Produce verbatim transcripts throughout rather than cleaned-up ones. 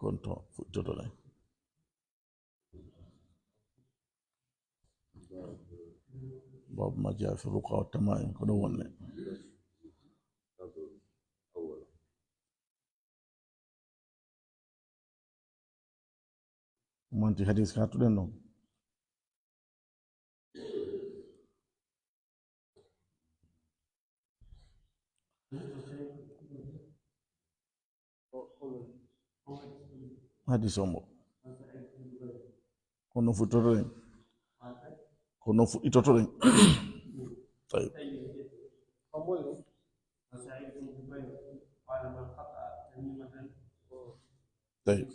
Konto fuɗɗitoto ɗen. Babu ma jaa fi ruqa wa tama'im, ko ɗon wonne. Manti hadis ka tuɗen ɗon. Hadis o mo. Ko non fuɗɗitotoɗen. Ko non fuɗɗitotoɗen. Tayyib. Tayyib.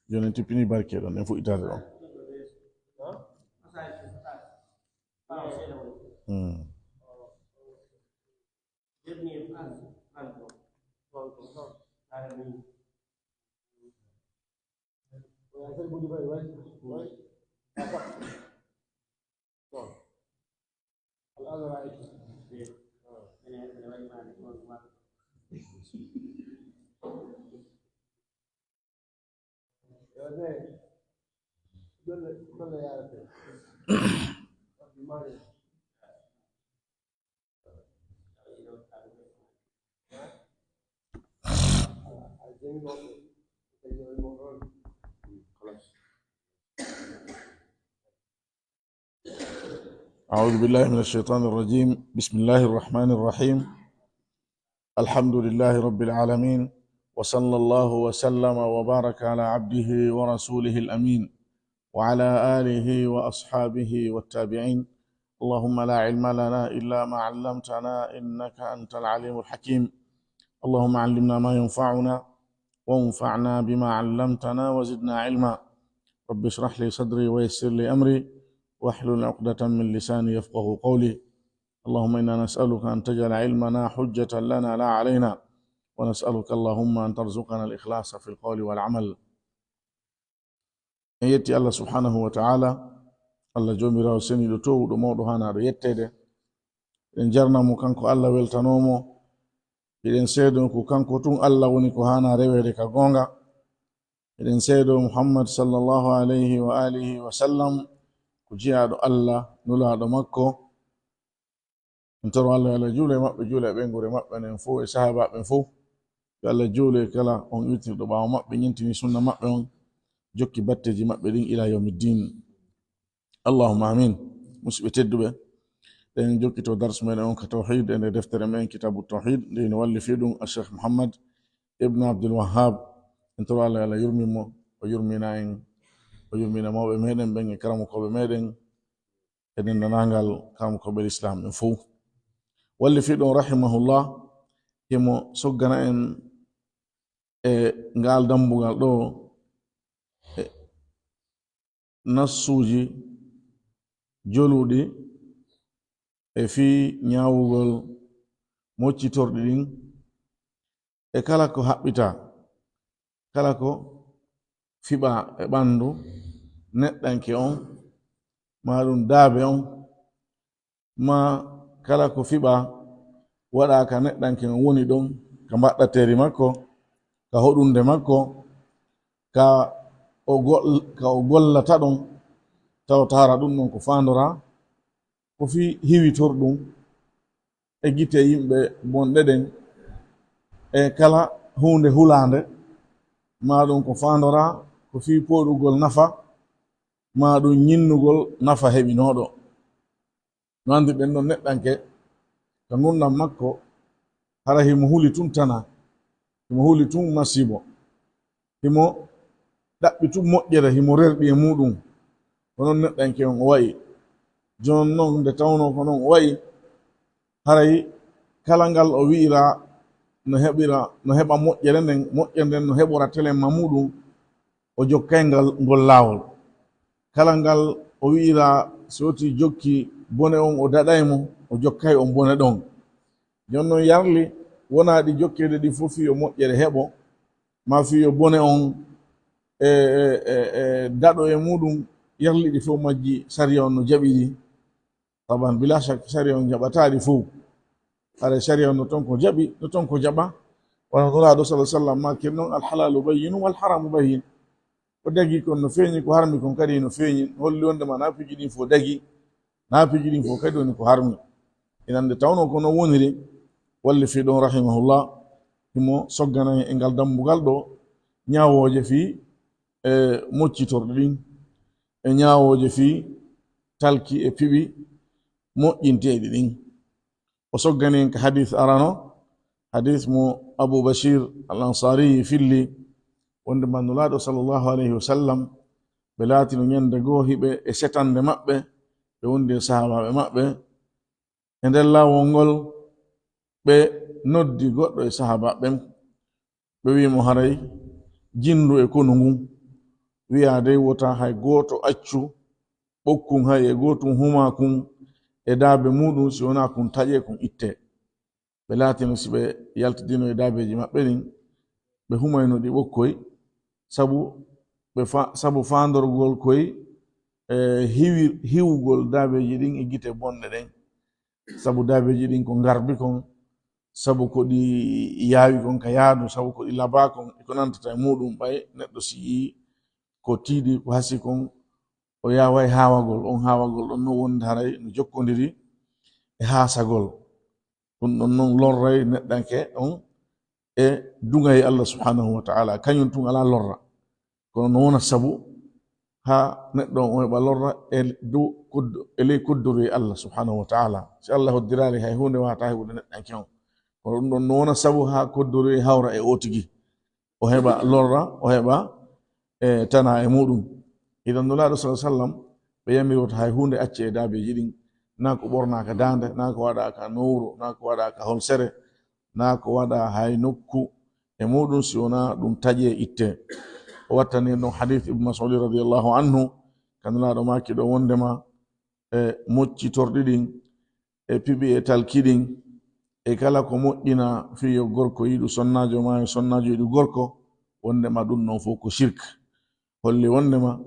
Jooni en tippini barke ɗon, en fuɗɗitaade ɗon. Hmm. أعوذ بالله من الشيطان الرجيم. بسم الله الرحمن الرحيم. الحمد لله رب العالمين، وصلى الله وسلم وبارك على عبده ورسوله الأمين، وعلى آله وأصحابه والتابعين. اللهم لا علم لنا إلا ما علمتنا إنك أنت العليم الحكيم. اللهم علمنا ما ينفعنا وانفعنا بما علمتنا وزدنا علما. رب اشرح لي صدري ويسر لي أمري واحلل عقدة من لساني يفقه قولي. اللهم إنا نسألك أن تجعل علمنا حجة لنا لا علينا، ونسألك اللهم أن ترزقنا الإخلاص في القول والعمل. En yetti Allah subhanahu wa ta'ala, Allah Joomiraawo seniiɗo, toowuɗo, mawɗo, haanaaɗo yetteede. Eɗen jarna mo, kanko Allah, weltanoo mo. Eɗen seedoo ko kanko tun Allah woni ko haanaa reweede ka goonga. Eɗen seedoo Muhammad sallallahu alayhi wa alihi wa sallam ko jiyaaɗo Allah, nulaaɗo makko. En toro Allah yo Allah juulu e maɓɓe, juula e ɓeynguure maɓɓe nden fow, e sahaabaaɓe ɓen fow. Yo Allah juulu e kala on iwtirɗo ɓaawo maɓɓe, ɲemtini sunna maɓɓe on, jokki batteeji maɓɓe ɗin ilaa yawmi ddin. Allahumma amin. Musidɓe tedduɓe, eɗen jokkito darsu men on ka tawhid e nder deftere men Kitabu Tawhid, nde hino wallifi ɗum Cheikh Muhammad ibn Abdul Wahhab. En toro Allah yo Allah yurmin mo, o yurmina en, o yurmina mawɓe meɗen ɓen e karamokooɓe meɗen, e denndaangal karamokooɓe Lislaam ɓen fow. Wallifi ɗum, rahimahullah, himo soggana en e ngal dambugal ɗoo, e nassuuji joluɗi e fii ɲaawugol moccitorɗi ɗin, e kala ko haɓɓitaa, kala ko fiɓaa e ɓanndu neɗɗanke on, maa ɗum daabe on, maa kala ko fiɓaa waɗaa ka neɗɗanke on woni ɗon, ka mbaɗɗateeri makko, ka hoɗunde makko, ka o gol-, ka o gollata ɗon, tawa taara ɗum ɗon ko faandoraa, ko fii hiwitorɗum e gite yimɓe bonɓe ɓen, e kala huunde hulaande, maa ɗum ko faandoraa ko fii pooɗugol nafa, maa ɗum ɲinnugol nafa heɓinooɗo. No anndirɗen non, neɗɗanke ka ngurndan makko, hara himo huli tun tanaa, himo huli tun masiibo, himo ɗaɓɓi tun moƴƴere, himo rerɗi e muuɗum. Ko non neɗɗanke on o wa'i. Jooni non, nde tawnoo ko non o wa'i, haray kala ngal o wi'iraa no heɓira, no heɓa moƴƴere nden, moƴƴere nden no heɓora telemma muuɗum, o jokkay ngal, ngol laawol. Kala ngal o wi'iraa si woti jokki bone on o daɗay mo, o jokkay on bone ɗon. Jooni non yarli wonaa ɗi jokkeede ɗi fof fii yo moƴƴere heɓo, maa fii yo bone on e, e, e, e daɗo e muɗum, yarli ɗi fof majji sariya on no jaɓi ɗi. Taban, bila shak, sariya on jaɓataa ɗi fof. Hara sariya on no ton ko jaɓi, no ton ko jaɓa. Wano Nulaaɗo sallallahu alaihi wasallam maakiri non, "Al halalu bayyinun wal haramu bayyin." Ko dagi kon no feeñi, ko harmi kon kadi no feeñi. Holli wonde ma na piiji ɗin fof dagi, na piiji ɗin fof kadi woni ko harmi. Ina nde tawno ko no woniri, walli fii ɗon rahimahullah, himo soggana en e ngal dambugal ɗo ñaawooje fii e moccitorɗi ɗin, e ñaawooje fii talki e piɓi moƴƴinteeɗi ɗin. O soggani en ka hadis arano, hadis mo Abu Bashir al Ansari filli, wonde ma Nulaaɗo sallallahu alayhi wa sallam, ɓe laatino ñande goo hiɓe e setande maɓɓe, ɓe wondi e sahaabaaɓe maɓɓe. E nder laawol ngol, ɓe noddi goɗɗo e sahaabaaɓe ɓen, ɓe wi'i mo, "Haray jinndu e konu ngun, wi'aa dey wota hay gooto accu ɓokkun hay e gootun humaa kun e daabe muɗum, si wonaa kun taƴee kun ittee." Ɓe laatino si ɓe yaltidino e daabeeji maɓɓe ɗin, ɓe humayno ɗi ɓokkoy, sabu ɓe fa-, sabu faandorgol koy, e, hiwi-, hiwugol daabeeji ɗin e gite bonɗe ɗen. Sabu daabeeji ɗin ko ngarbi kon, sabu ko ɗi yaawi kon ka yaadu, sabu ko ɗi labaa kon, e ko nantata e muɗum, ɓay neɗɗo si yi'i ko tiiɗi, ko hasi kon, o yaaway haawagol, on haawagol ɗon no wonde haray no jokkondiri e haasagol. Ɗum ɗon non lorray neɗɗanke on e duŋay Allah subhanahu wa ta'ala, kañum tun alaa lorra. Kono no wona sabu haa neɗɗo on o heɓa lorra e dow koddo-, e ley koddoroye Allah subhanahu wa ta'ala. Si Allah hoddiraali, hay huunde waawataa heɓude neɗɗanke on. Kono ɗum ɗon no wona sabu haa koddoroye hawra e o tigi. O heɓa lorra, o heɓa, e, tana e muɗum. Idan Nulaaɗo sallallahu alaihi wasallam, ɓe yamiri wota hay huunde acce e daabeeji ɗin. Naa ko ɓornaa ka daande, naa ko waɗaa ka nowro, naa ko waɗaa ka holsere, naa ko waɗaa hay nokku e muɗum si wonaa ɗum taƴee ittee. O wattani en ɗon hadith Ibn Mas'ud radiyallahu anhu, ka Nulaaɗo maaki ɗo wondema, e, moccitorɗi ɗin, e piɓi e talki ɗin, e kala ko moƴƴina fii yo gorko yiɗu sonnaajo maa yo sonnaajo yiɗu gorko, wondema ɗum ɗon fof ko shirk. Holli wondema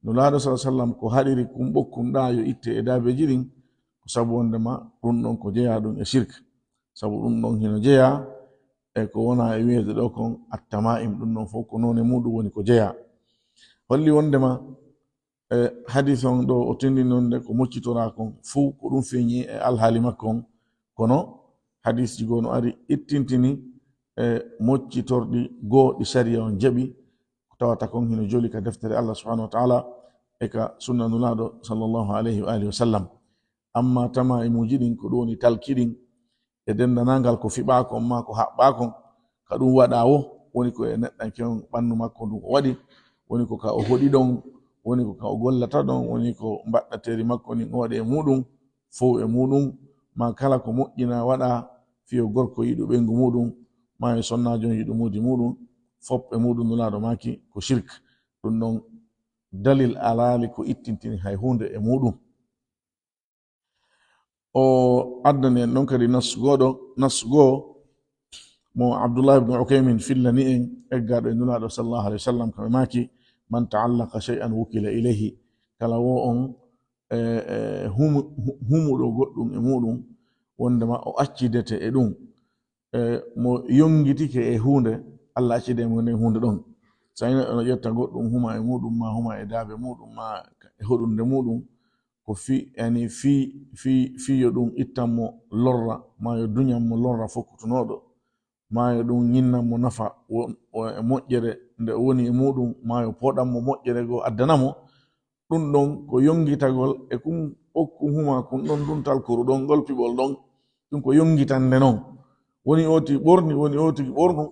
Nulaaɗo sallallahu alaihi wasallam ko haɗiri kun ɓokkun ɗaa yo itte e daabeeji ɗin, ko sabu wondema ɗum ɗon ko jeyaa ɗum e shirk. Sabu ɗum ɗon hino jeyaa e ko wona e wiyeede ɗo kon at-tama'im, ɗum ɗon fof ko noone muɗum woni ko jeyaa. Holli wondema, e, hadis on ɗo o tindini wonde ko moccitoraa kon fof ko ɗum feeñi e alhaali makko on, kono hadisji goo no ari ittintini, e, moccitorɗi goo ɗi sariya on jaɓi, ko tawata kon hino joli ka deftere Allah subhanahu wa ta'ala e ka sunna Nulaaɗo sallallahu alayhi wa alihi wa sallam. Amma tama'imuuji ɗin, ko ɗum woni talki ɗin, e denndanangal ko fiɓaa kon maa ko haɓɓaa kon, ka ɗum waɗaa wo, woni ko e neɗɗanke on ɓannu makko ndun o waɗi, woni ko ka o hoɗi ɗon, woni ko ka o gollata ɗon, woni ko mbaɗɗateeri makko ndin o waɗi e muɗum, fow e muɗum, maa kala ko moƴƴinaa waɗaa fii yo gorko yiɗu ɓeyngu muɗum, maa yo sonnaajo on yiɗu muudi muɗum, fow e muɗum Nulaaɗo maaki ko shirk. Ɗum ɗon dalil alaali ko ittintini hay huunde e muɗum. O addani en ɗon kadi nassu goo ɗo, nassu goo mo Abdullah ibn Ukaymin fillani en, eggaaɗo e Nulaaɗo sallallahu alaihi wasallam, kamɓe maaki, "Man ta'allaqa shay'an wukila ilayhi." Kala wo on, e, e, humu-, hu-, humuɗo goɗɗum e muɗum, wondema o accidete e ɗum. E, mo yongitike e huunde, Allah accide mo nden huunde ɗon. So neɗɗo no ƴetta goɗɗum, huma e muɗum, maa huma e daabe muɗum, maa e hoɗunde muɗum, ko fi-, yani fi-, fi-, fii yo ɗum ittan mo lorra, maa yo duñan mo lorra fokkutunooɗo, maa yo ɗum ñinnan mo nafa wo-, wo-, e moƴƴere nde o woni e muɗum, maa yo pooɗan mo moƴƴere goo addana mo, ɗum ɗon ko yongitagol e kun ɓokkun huma kun ɗon, ndun talkuru ɗon, ngol piɓol ɗon, ɗum ko yongitande non. Woni o tigi ɓorni, woni o tigi ɓornu,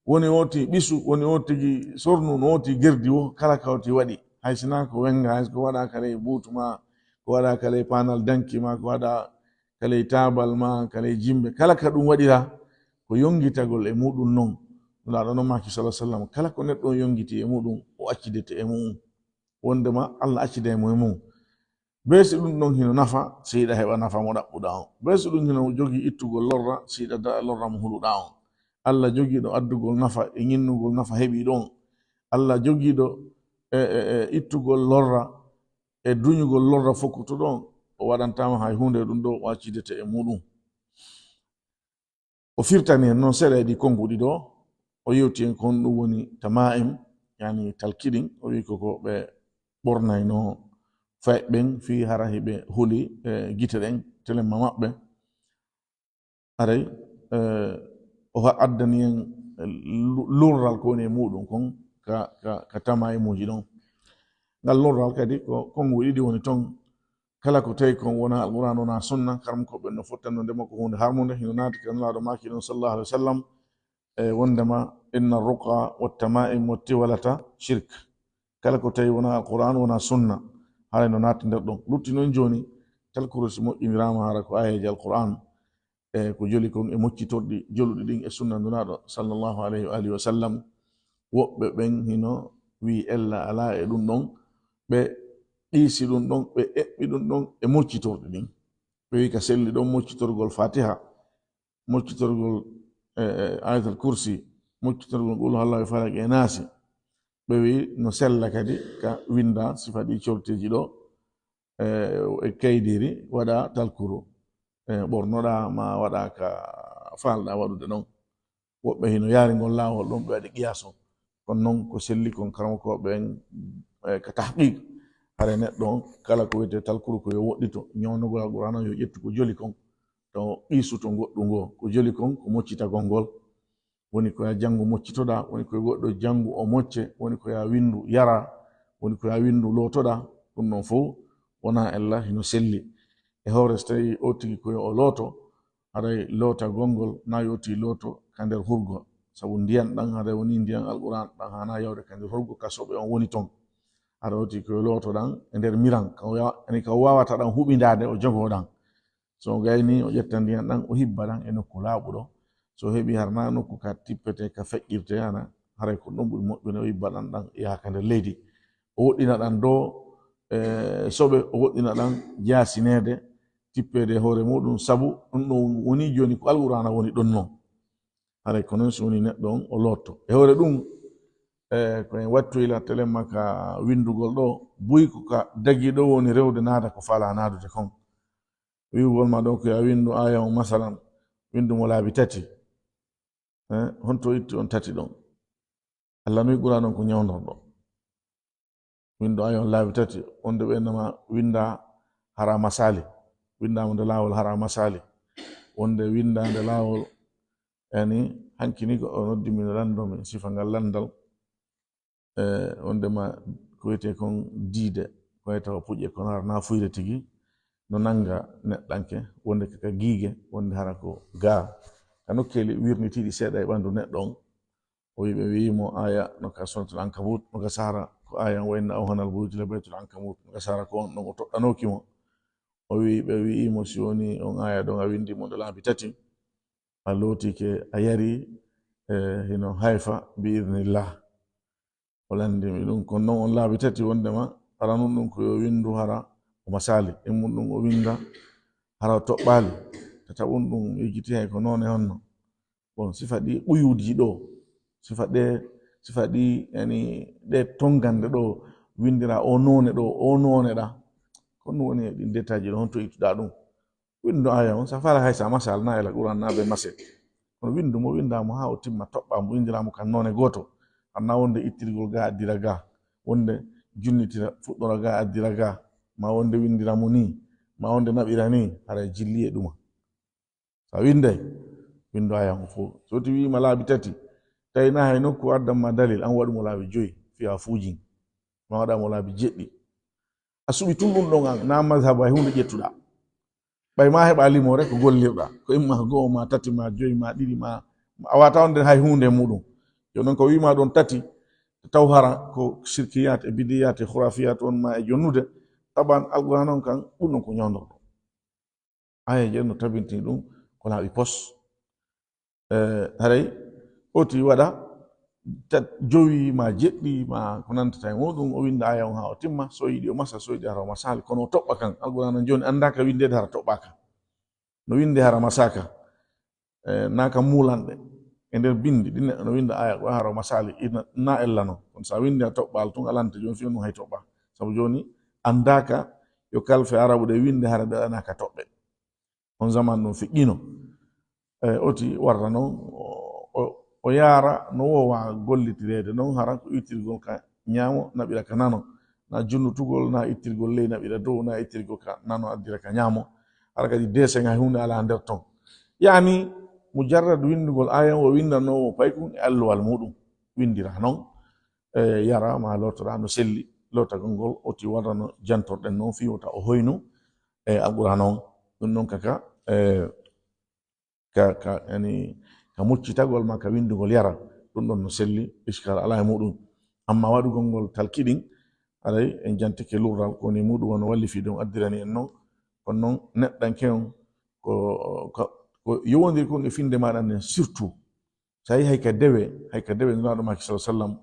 woni o tigi ɓisu, woni o tigi sornu, no o tigi gerdi wo, kala ka o tigi waɗi. Hay sinaa ko wenga, hay so ko waɗaa ka ley buutu maa, ko waɗaa ka ley paanal danki maa, ko waɗaa ka ley taabal maa, ka ley jimbe, kala ka ɗum waɗiraa, ko yongitagol e muɗum non. Nulaaɗo non maaki, sallallahu alaihi wasallam, kala ko neɗɗo on yongiti e muɗum, o accidete e mu'um. Wondema Allah acciday mo e mum. Beesi ɗum ɗon hino nafa, si hiɗa heɓa nafa mo ɗaɓɓuɗaa on. Beesi ɗum hino jogii ittugol lorra, si hiɗa da-, lorra mo huluɗaa on. Alla jogiiɗo addugol nafa e ñinnugol nafa heɓii ɗon. Alla jogiiɗo e, e, e ittugol lorra e duñugol lorra fokkutuɗo on. O waɗantaama hay huunde e ɗum ɗo o accidete e muuɗum. O firtani en noon seeɗa e ɗi konnguɗi ɗo. O yewti en ko honɗum woni tamaa'im, yani talki ɗin. O wi'i ko ko ɓe ɓornaynoo fayɓe ɓen fii hara hiɓe huli e gite ɗen, telemma maɓɓe. Aray, eh, o ha-, addani en lu-, lurral ko woni e muuɗum kon ka, ka, ka tamaa'imuuji ɗon. Ngal lurral kadi ko konnguɗi ɗiɗi woni ton. Kala ko tawi kon wonaa Alqur'aan, wonaa Sunna, karamokooɓe ɓen no fottanno ndema ko huunde harmunde, hino naati ka Nulaaɗo maaki ɗon, sallallahu alaihi wa sallam, e wondema, "Inna ruqa wa tamaa'im wa tiwalata shirk." Kala ko tawi wonaa Alqur'aan, wonaa Sunna, haray no naati nder ɗon. Lutti non jooni, talkuru si moƴƴiniraama hara ko aayeeje Alqur'aan, e ko joli kon e moccitorɗi joluɗi ɗin e Sunna Nulaaɗo, sallallahu alaihi wa alihi wa sallam. Woɓɓe ɓen hino wi'i ella alaa e ɗum ɗon, ɓe qiisi ɗum ɗon, ɓe eɓɓi ɗum ɗon e moccitorɗi ɗin. Ɓe wi'i ka selli ɗon moccitorgol Fatiha, moccitorgol, e, e, Ayatul Kursi, moccitorgol Qul Huwallahu e Falaq e Naasi. Ɓe wi'i no sella kadi ka winda sifa ɗi corteeji ɗo, e, e kaydiri, waɗa talkuru, e, ɓornoɗa ma waɗa ka faalɗa waɗude ɗon. Woɓɓe hino yaari ngol laawol ɗon, ɓe waɗi qiyaasu. Kono non ko selli kon karamokooɓe ɓen, e, ka tahqiq, hare neɗɗo on, kala ko wiyetee talkuru ko yo woɗɗito, ñownogol Alqur'aana on yo ƴettu ko joli kon, to qiisu to goɗɗum ngoo. Ko joli kon ko moccitagol ngol. Woni ko ya janngu moccitoɗaa, woni ko goɗɗo janngu o mocce, woni ko ya winndu yaraa, woni ko ya winndu lootoɗaa. Ɗum ɗon fof wonaa ella hino selli. E hoore so tawii o tigi ko yo o looto, haray lootagol ngol na yooti looto ka nder hurgo, sabu ndiyan ɗan haray woni ndiyan Alqur'aan ɗan, haanaa yawde ka nder hurgo ka soɓe on woni ton. Haray o tigi ko yo looto ɗan e nder miran, ka o ya-, ani ka o waawata ɗan huɓindaade o jogoo ɗan. So o gaynii, o ƴetta ndiyan ɗan, o hibba ɗan e nokku laaɓuɗo. So o heɓii haranaa nokku ka tippetee, ka feƴƴirtee, hana haray ko ɗon ɓuri moƴƴude, o hibba ɗan ɗan yaha ka nder leydi. O woɗɗina ɗan dow, e, soɓe, o woɗɗina ɗan jaasineede, tippeede e hoore muuɗum, sabu ɗum ɗon woni jooni ko Alqur'aana woni ɗon non. Haray ko non si woni neɗɗo on o lootto. E hoore ɗum, e, ko en wattu ila telemma ka winndugol ɗo, buy ko ka dagi ɗo woni rewde naada ko faalaa naadude kon. Wi'ugol ma ɗo ko ya winndu aaya on, masalan, winndu mo laabi tati. Eh, honto itti on tati ɗon? Allah no yiɗi Qur'aana on ko ñawndorɗo. Winndu aaya on laabi tati, wonde ɓe nama winnda hara masaali. Winndaama nde laawol hara masaali. Wonde winnda nde laawol, yani, hanki ni ko o noddi mi no lanndo mi sifa ngal lanndal. E, wondema ko wiyetee kon diide, ko wiyata ko puƴe, kono hara na fuyre tigi, no nannga neɗɗanke, wonde kaka giige, wonde hara ko gaa. Ka nokkeeli wirnitiiɗi seeɗa e ɓanndu neɗɗo on, o wi'i ɓe wi'i mo aaya no ka Suratul Ankabut, no ka sahara ko aaya on, "Wa inna awhanal buyuti la baytul ankabut," no ka sahara ko on ɗon o toɗɗanooki mo. O wi'i ɓe wi'i mo, "Si woni on aaya ɗon a winndi mo nde laabi tati, a lootike, a yari, e, hino hayfa bi idnillah." O lanndii mi ɗum. Kono non on laabi tati wondema aranun ɗum ko yo winndu hara o masaali, ɗimmun ɗum o winnda hara o toɓɓaali, tataɓun ɗum yejjiti hay ko noone honno. Bon, sifa ɗi ɓuyuuji ɗo, sifa ɗe, sifa ɗi, yani, ɗe tonngande ɗo, winndira o noone ɗo, o noone ɗa. Ko ɗum woni e ɗin détail ji ɗo, honto ittuɗaa ɗum? Winndu aaya on, sa faala hay sa masal na ila Qur'aan na ɓe mase. Kono winndu mo, winndaa mo haa o timma, toɓɓaa mo, winndiraa mo kan noone gooto. Hara na wonde ittirgol gaa addira gaa, wonde junnitira fuɗɗora gaa addira gaa, ma wonde winndira mo nii, ma wonde naɓira nii, haray jilli e ɗuma. Sa winnday, winndu aaya on fof. So ti wi'ima laabi tati, tawi na hay nokku addan ma dalil, an waɗu mo laabi joyi, fiya fuujin. Ma waɗa mo laabi jeɗɗi. A suɓi tun ɗum ɗon an, na mazhabu hay huunde ƴettuɗaa. Ɓay ma heɓa limoore ko gollirɗaa. Ko imma go'o ma tati ma joyi ma ɗiɗi ma, a wata on nden hay huunde e muɗum. Yo non ko wi'ima ɗon tati, taw hara ko sirkiyat e bidiyat e khurafiyat on ma e jonnude, taban Alqur'aan on kan, ɗum ɗon ko ñawndorɗo. Aayeeje no tabintini ɗum ko laaɓi pos. E, haray oti waɗa tat-, jowi ma jeɗɗi ma ko nantata e muɗum, o winnda aya on haa o timma, so yiɗi o masa, so yiɗi hara o masaali, kono o toɓɓa kan. Alqur'aana jooni anndaa ka winndeede hara toɓɓaaka. No winndi hara masaaka, e, naa ka muulanɗe. E nder binndi, ɗi neɗɗo no winnda aya, ko hara o masaali, ina, na ella non. Kono so a winndi a toɓɓaali tun, alanta jooni fii on hay toɓɓaa. Sabu jooni anndaaka yo kalfe Arabu ɗe winnde hara ɗe ɗanaaka toɓɓe. On zaman ɗum feƴƴino. E, oti warra noon, o, o, o yaara no woowa gollitireede noon, hara ko ittirgol ka ñaamo, naɓira ka nano, na junnutugol, na ittirgol ley, naɓira dow, na ittirgol ka nano, addira ka ñaamo. Hara kadi deese ngaa huunde alaa nder ton. Yaani, mujarrad winndugol aya o winndanoowo paykun e alluwal muɗum. Winndira noon, e, yara ma lootora no selli, lootagol ngol oti warra no jantorɗen noon, fii wota o hoynu, e, Alqur'aana on. Ɗum noon kaka, e, ka, ka, yani, ka muccitagol ma ka winndugol yara, ɗum ɗon no selli, iskal alaa e muɗum. Amma waɗugol ngol talkiɗin, haray en jantike lurral, ko woni muɗum wano walli fii ɗum addirani en non. Kono non neɗɗanke on, ko, ko, ko yowondiri kon e finnde maaɗa nden surtout. So a yii hay ka dewe, hay ka dewe Nulaaɗo maaki, sallallahu alaihi wasallam,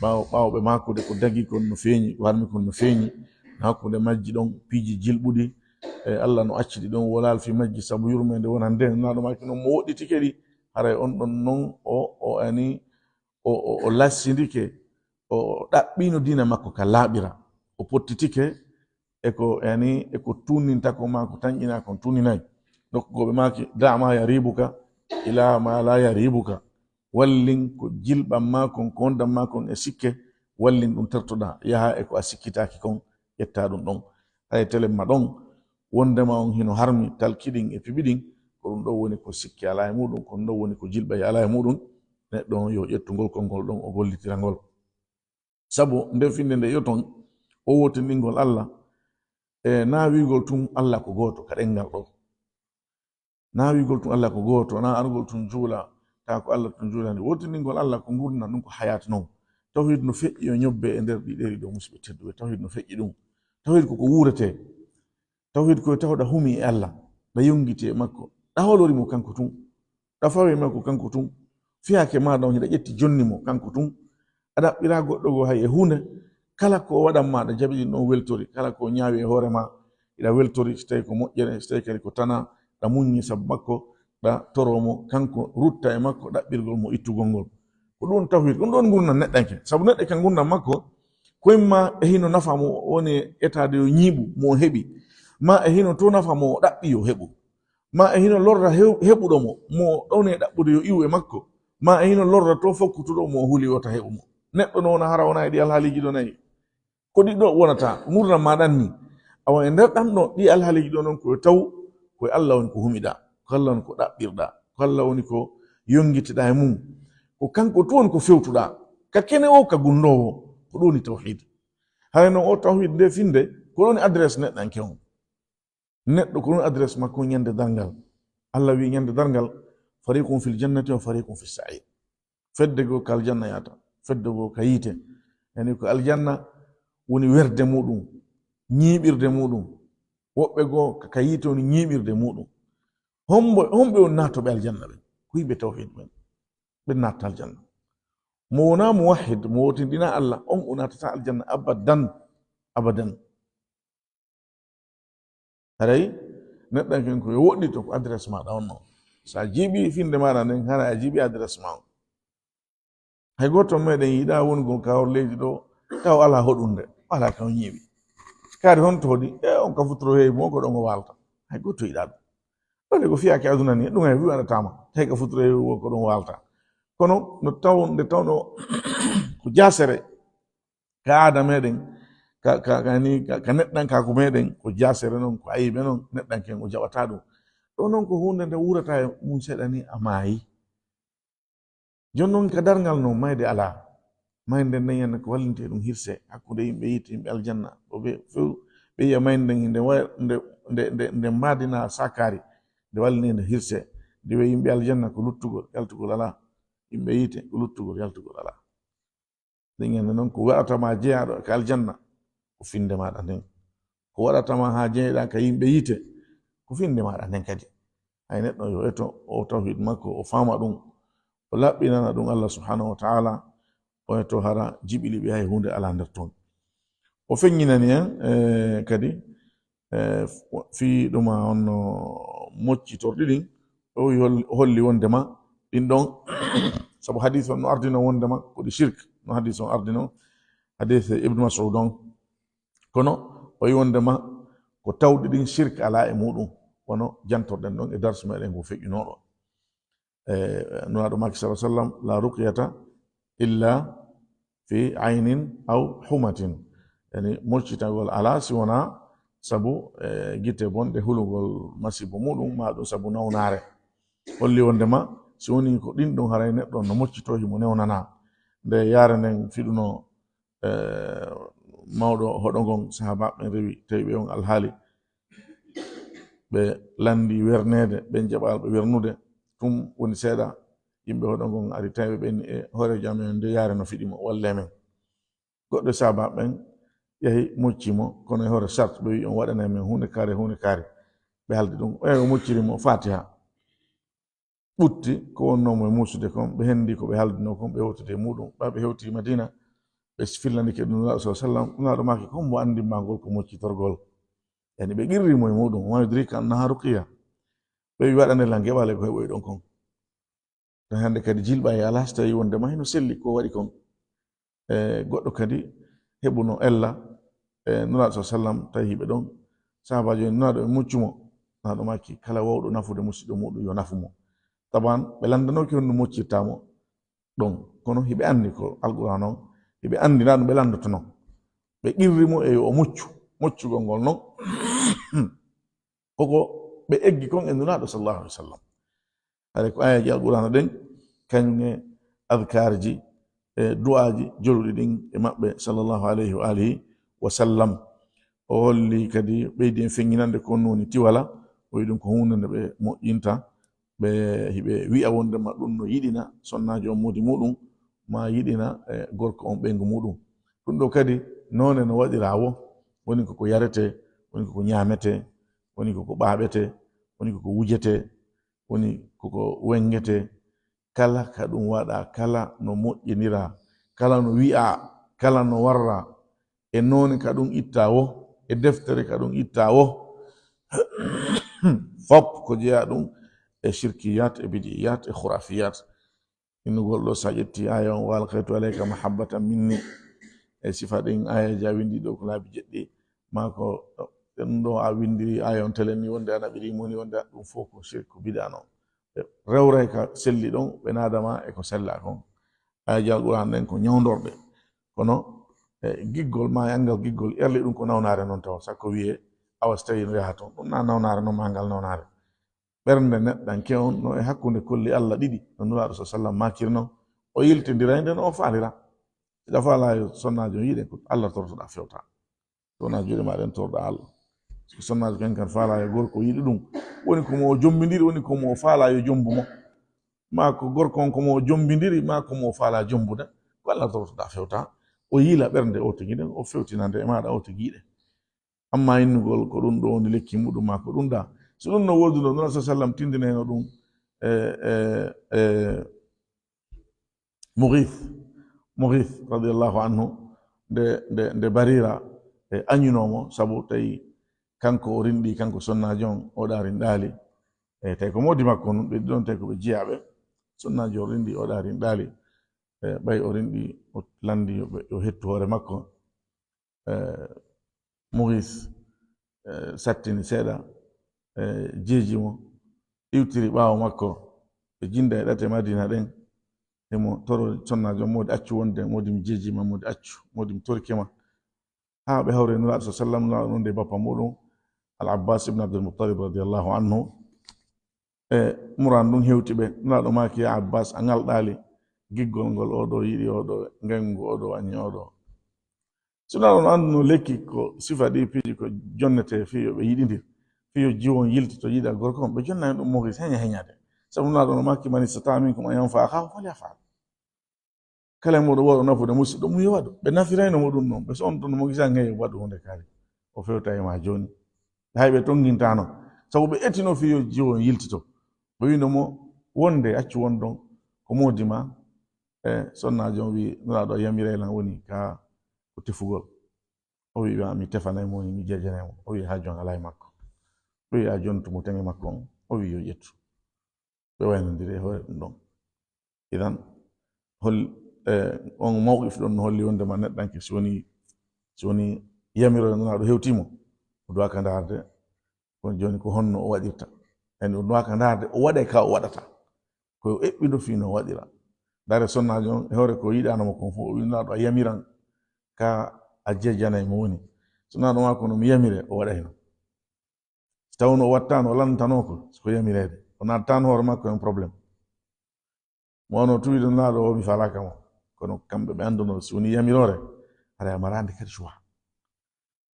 ɓaawo, ɓaawo ɓe maakude ko dagi kon no feeñi, ko harmi kon no feeñi, no hakkunde majji ɗon piiji jilɓuɗi, e, Allah no acci ɗi ɗon, wolaal fii majji sabu yurmeende wonande. Nulaaɗo maaki non mo woɗɗitike ɗi, haray on ɗon non o, o ani, o, o, o lassindike, o, o ɗaɓɓiino diina makko ka laaɓira, o pottitike e ko, yani, e ko tuuninta ko maa ko tanƴinaa kon tuuninay. Donc, ko ɓe maaki, "Da' ma yaribuka ila ma la yaribuka." Wallin ko jilɓan maa kon, ko wondan maa kon e sikke, wallin ɗum tertoɗaa, yaha e ko a sikkitaaki kon, ƴettaa ɗum ɗon. Hay telemma ɗon, wondema on hino harmi, talkiɗin e piɓiɗin, ko ɗum ɗon woni ko sikke alaa e muɗum, ko ɗum ɗon woni ko jilɓay alaa e muɗum, neɗɗo on yo ƴettu ngol konngol ɗon, o gollitira ngol. Sabu nden finnde nde yo ton, o wootindingol Allah, e naa wiigol tun Allah ko gooto ka ɗenngal ɗoo. Naa wiigol tun Allah ko gooto, naa argol tun juula, taa ko Allah tun juulani. Wootindingol Allah ko ngurndan, ɗum ko hayaat non. Tawhiid no feƴƴi yo ñobbe e nder ɗi ɗeri ɗoo, musidɓe tedduɓe. Tawhiid no feƴƴi ɗum. Tawhiid ko ko wuuretee. Tawhiid ko yo tawɗa humi e Allah, ɗa yonngiti e makko, ɗa hoolori mo kanko tun, ɗa fawi e makko kanko tun, fiyaake maaɗa on hiɗa ƴetti jonni mo kanko tun, a ɗaɓɓiraa goɗɗo goo hay e huunde, kala ko o waɗan ma, ɗa jaɓi ɗin ɗon weltori, kala ko o ñaawi e hoore ma, hiɗa weltori, so tawii ko moƴƴere, so tawii kadi ko tanaa, ɗa muññi sabu makko, ɗa toroo mo, kanko rutta e makko ɗaɓɓirgol mo ittugol ngol. Ko ɗum tawhiid, ɗum ɗon ngurndan neɗɗanke. Sabu neɗɗo ka ngurndan makko, ko imma e hino nafa mo, woni etaade yo ñiiɓu mo o heɓi, ma e hino to nafa mo o ɗaɓɓi yo heɓu, ma e hino lorra hew-, heɓuɗo mo, mo ɗowne ɗaɓɓude yo iwu e makko, ma e hino lorra to fokkutuɗo mo o huli wota heɓu mo. Neɗɗo no wona hara wona e ɗi alhaaliiji ɗoo nayi. Ko ɗi ɗoo wonata, ngurndan maaɗa ni. Awa e nder ɗan ɗoo, ɗi alhaaliiji ɗoo non ko yo taw, ko e Allah woni ko humiɗaa, ko Allah woni ko ɗaɓɓirɗaa, ko Allah woni ko yonngitiɗaa e mum. Ko kanko tun woni ko fewtuɗaa, ka kene o, ka gunndoowo, ko ɗum woni tawhiid. Haray non o tawhiid nde finnde, ko ɗum woni adresse neɗɗanke on. Neɗɗo ko ɗum adresse makko ñande darngal. Allah wi'i ñande darngal, "Fariqun fil jannati wa fariqun fis sa'ir." Fedde goo ka aljanna yaata, fedde goo ka yiite. Yani ko aljanna woni werde muɗum, ñiiɓirde muɗum. Woɓɓe goo ka, ka yiite woni ñiiɓirde muɗum. Hombo, homɓe woni naatooɓe aljanna ɓen? Ko yimɓe tawhiid ɓen. Ɓen naatata aljanna. Mo wonaa muwahhid, mo wootinɗinaa Allah, on o naatataa aljanna abadan, abadan. Haray neɗɗanke ko yo woɗɗito ko adresse maaɗa on non. So a jiiɓii finnde maaɗa nden, haray a jiiɓii adresse maa on. Hay gooto meɗen yiɗaa wonugol ka hor leydi ɗoo, taw alaa hoɗunde, alaa ka o ñiiɓi. Kaari honto hoɗi? E on ka futuro heewi mo ko ɗon o waalta. Hay gooto yiɗaa ɗum. Ɗole ko fiyaake aduna ni, ɗum hay wi waɗataama. Tawi ka futuro heewi mo ko ɗon waalta. Kono no taw, nde tawno ko jaasere ka aada meɗen, ka, ka, ka ni, ka, ka neɗɗankaaku meɗen, ko jaasere non, ko ayibe non, neɗɗanke o jaɓataa ɗum. Ɗo non ko huunde nde wuurata e mum seeɗa ni a maayi. Jooni non ka darngal non mayde alaa. Mayde nden ñande ko wallintee ɗum hirse hakkunde yimɓe yiite, yimɓe aljanna. Ɗo ɓe few, ɓe yiya mayde nden nde wa-, nde, nde, nde, nde mbaadinaa saakaari, nde wallinee nde hirse. Nde wiya yimɓe aljanna ko luttugol, yaltugol alaa. Yimɓe yiite ko luttugol, yaltugol alaa. Nden ñande non ko waɗata ma jeyaaɗo ka aljanna, ko finnde maaɗa nden. Ko waɗata ma haa jeyɗaa ka yimɓe yiite, ko finnde maaɗa nden kadi. Hay neɗɗo yo eto o tawhiid makko, o faama ɗum, o laɓɓinana ɗum Allah subhanahu wa ta'ala, oya to hara jiɓili ɓe, hay huunde alaa nder toon. O feññinani en, eh, kadi, eh, fii ɗuma on no mocci torɗi ɗin, o wi hol-, holli wondema ɗin ɗon, sabu hadiis on no ardino wondema ko ɗi shirk, no hadiis on ardino, hadiis Ibnu Mas'ud on. Kono o wi wondema ko tawɗi ɗin shirk alaa e muɗum, wano jantorɗen ɗon e darsu meɗen ko feƴƴunooɗo. E, Nulaaɗo maaki, sallallahu alaihi wasallam, "La ruqyata illa fi aynin aw humatin." Yani, moccitagol alaa si wonaa sabu, e, gite bonɗe, hulugol masibo muɗum, maa ɗum sabu nawnaare. Holli wondema, si woni ko ɗin ɗon, haray neɗɗo no moccitoo, himo newnanaa. Nde yaare nden fiɗuno, e, mawɗo hoɗo ngon, sahaabaaɓe ɓen rewi, tawi ɓe on alhaali. Ɓe lanndi werneede, ɓen jaɓaali ɓe wernude. Ɗum woni seeɗa yimɓe hoɗo ngon ari, tawi ɓe ɓen e hooreejo amen, nde yaare no fiɗi mo, wallee men. Goɗɗo e sahaabaaɓe ɓen yahi mocci mo, kono e hoore sart, ɓe wi on waɗanay men huunde kaari, huunde kaari. Ɓe haaldi ɗum, oya o mocciri mo Faatiha. Ɓutti ko wonnoo mo e muusude kon, ɓe henndi ko ɓe haaldinoo kon, ɓe hewtidi e muɗum. Ɓay ɓe hewti Madiina, ɓe fillandike ɗum Nulaaɗo, sallallahu alaihi wasallam. Nulaaɗo maaki, "Hombo anndin maa ngol ko moccitorgol?" Yani, ɓe qirri mo e muɗum, "Wa ma yudrika annaha ruqya." Ɓe wi, "Waɗane lan geɓale ko heɓoyɗon kon." Tan hannde kadi jilɓa e alaa, so tawi wondema hino selli ko waɗi kon. E, goɗɗo kadi heɓuno ella, e, Nulaaɗo, sallallahu alaihi wasallam, tawi hiɓe ɗon. Sahaabaajo en, Nulaaɗo, ɓe muccu mo. Nulaaɗo maaki, "Kala wawɗo nafude musiɗɗo muɗum, yo nafu mo." Taban, ɓe lanndanooki honno moccirta mo ɗon. Kono hiɓe anndi ko Alqur'aan on, hiɓe anndi na ɗum ɓe lanndotono. Ɓe qirri mo e yo o muccu. Moccugol ngol non, koko ɓe eggi kon e Nulaaɗo, sallallahu alaihi wasallam. Haray ko aayeeji Alqur'aana ɗen, kañum e adkaarji, e du'aaji joluɗi ɗin e maɓɓe, sallallahu alayhi wa alihi wa sallam. O holli kadi, ɓeydi en feññinande ko honno woni tiwala, o wi'i ɗum ko huunde nde ɓe moƴƴinta, ɓe hiɓe wi'a wondema ɗum no yiɗina sonnaajo on moodi muɗum, maa yiɗina, e, gorko on ɓeyngu muɗum. Ɗum ɗo kadi noone no waɗiraa wo, woni ko ko yaretee, woni ko ko ñaametee, woni ko ko ɓaaɓetee, woni ko ko wujetee, woni ko ko wenngetee. Kala ka ɗum waɗaa, kala no moƴƴiniraa, kala no wi'aa, kala no warraa, e noone ka ɗum ittaa wo, e deftere ka ɗum ittaa wo, fop ko jeyaa ɗum e shirkiyaat, e bidiyaat, e khuraafiyaat. Innugol ɗo, so a ƴetti aaya on, "Wa alqaytu alayka mahabbatan minni", e sifa ɗin aayeeji a winndi ɗo ko laabi jeɗɗi, maa ko ɗum ɗo a winndiri aaya on telen ni, wonde a naɓiri mo ni, wonde ɗum fof ko shirku, bid'a non. Ɓe rewray ka selli ɗon, ɓe naada ma e ko sella kon. Aayeeji Alqur'aan ɗen ko ñawndorɗe. Kono, e, giggol ma e anngal giggol, erli ɗum ko nawnaare non tawa, sakko wiyee, awa so tawii no yaha toon. Ɗum na nawnaare non, ma ngal nawnaare. Ɓernde neɗɗanke on no e hakkunde kolli Alla ɗiɗi, no Nulaaɗo, sallallahu alaihi wasallam, maakiri non. O yiltindiray nde no o faalira. Siɗa faalaa yo sonnaajo yiɗe, ko Alla torotoɗaa fewta. So wonaa juuɗe maa ɗen toroɗaa Alla. So sonnaajo kan kan faalaa yo gorko yiɗu ɗum, woni ko mo o jommbindiri, woni ko mo o faalaa yo jommbu mo. Maa ko gorko on ko mo o jommbindiri, maa ko mo o faalaa jommbude, ko Alla torotoɗaa fewta. O yiila ɓernde o tigi nden, o fewtina nde e maaɗa o tigi yiɗe. Amma innugol ko ɗum ɗo woni lekki muɗum maa ko ɗum ɗa. So ɗum no woodunoo, Nulaaɗo, sallallahu alaihi wasallam, tindinayno ɗum, e, e, e, Mughith, Mughith radiyallahu anhu, nde, nde, nde Barira, e, añunoo mo, sabu tawi kanko o rinɗi, kanko sonnaajo on, oɗa rinɗaali. E, tawi ko moodi makko nun, ɓe ɗon tawi ko ɓe jiyaaɓe. Sonnaajo on rinɗi, oɗa rinɗaali. E, ɓay o rinɗi, o lanndi yo ɓe, yo hettu hoore makko. E, Mughis, e, sattini seeɗa, e, jeeji mo, iwtiri ɓaawo makko, ɓe jinda e ɗate Madina ɗen, himo toro sonnaajo, "Moodi, accu wonde, moodi mi jeeji ma, moodi accu, moodi mi torike ma." Haa ɓe hawri e Nulaaɗo, sallallahu alaihi wasallam, Nulaaɗo ɗon de bappa muɗum, Al Abbas ibn Abdul Muttalib radiyallahu anhu. E muran ɗum hewti ɓe. Nulaaɗo maaki, "Ya Abbas, a ŋalɗaali giggol ngol, oo ɗoo yiɗi oo ɗoo, ngengu oo ɗoo, añi oo ɗoo." So Nulaaɗo no annduno lekki ko sifa ɗi piiji ko jonnetee fii yo ɓe yiɗindir, fii yo jiwo on yiltito yiɗa gorko on, ɓe jonna en ɗum Mughis heña heñaade. Sabu Nulaaɗo no maaki, "Man istata'a minkum an yanfa'a akhahu falyaf'al." Kala e muɗum wooɗo nafude musiɗɗo mum yo waɗu. Ɓe nafirayno mo ɗum noon. Ɓe so on ɗon mo gisan, hey, waɗu huunde kaari. O fewta e maa jooni. Hay ɓe tonngintaano. Sabu ɓe etino fii yo jiwo on yiltito. Ɓe wiino mo wonde accu won ɗon ko moodi ma. E sonnaajo on wi, "Nulaaɗo, a yamiray lan woni ka ko tefugol?" O wi, "Wa mi tefanay mo, mi jejanay mo." O wi, "Ha jon alaa e makko." O wi, "A jontu mo teŋe makko on." O wi, "Yo ƴettu." Ɓe waynondiri e hoore ɗum ɗon. Idan, hol-, e, on mawqif ɗon no holli wonde ma neɗɗanke, si woni, si woni yamiroore Nulaaɗo hewtii mo, o duwaaka ndaarde, kono jooni ko honno o waɗirta? Yani, o duwaaka ndaarde o waɗay ka o waɗata. Ko o eɓɓindo fii no o waɗira. Ndaare sonnaajo on, e hoore ko yiɗaano mo kon fof, o wi, "Nulaaɗo, a yamiran ka a jejanay mo woni. So Nulaaɗo maa ko no mi yamire, o waɗayno." Si tawno o wattaano, o lantanoo ko, si ko yamireede. O naataano hoore makko en problème. Mo wano tuwiiɗo Nulaaɗo o, mi faalaaka mo. Kono kamɓe ɓe annduno si woni yamiroore, haray a maraande kadi choix.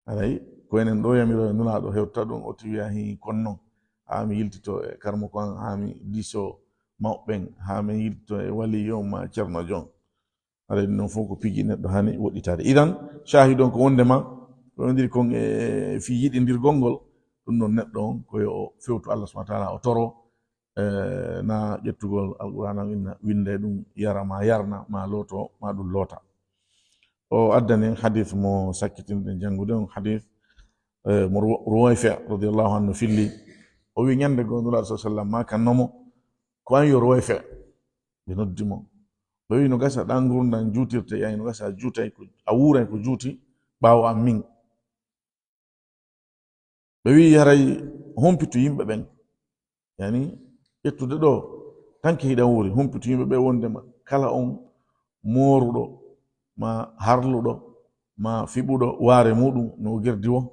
Haray ko enen ɗo yamiroore Nulaaɗo hewta ɗum, o tuwi a hii kon non. Haa mi yiltito e karmo ko an, haa mi diso mawɓen, haa mi yiltito e waliyo ma cerno jon. Haray ɗum ɗon fof ko piiji neɗɗo hani woɗɗitaade. Idan, shahid on ko wonde ma, ko wondir kon e fii yiɗindirgol ngol, ɗum ɗon neɗɗo on ko yo o fewtu Allah subhanahu wa taala, o toro, e, na ƴettugol Alqur'aana on inna, winnda e ɗum, yara ma yarna, ma looto, ma ɗum loota. O addani en hadith mo sakkitinɗen janngude on, hadith, e, mo Ru-, Ruwayfi radiyallahu anhu filli. O wi, ñande goo Nulaaɗo sallallahu alaihi wasallam maakanno mo, "Ko an yo Ruwayfi?" Ɓe noddi mo. Ɓe wi, "No gasa ɗa ngurndan juutirte, yani no gasa a juutay ko, a wuuray ko juuti ɓaawo an min." Ɓe wi'i, "Haray humpitu yimɓe ɓen." Yani, ƴettude ɗo, tanke hiɗa wuuri, humpitu yimɓe ɓe wondema kala on mooruɗo, ma harluɗo, ma fiɓuɗo waare muɗum no o gerdi wo.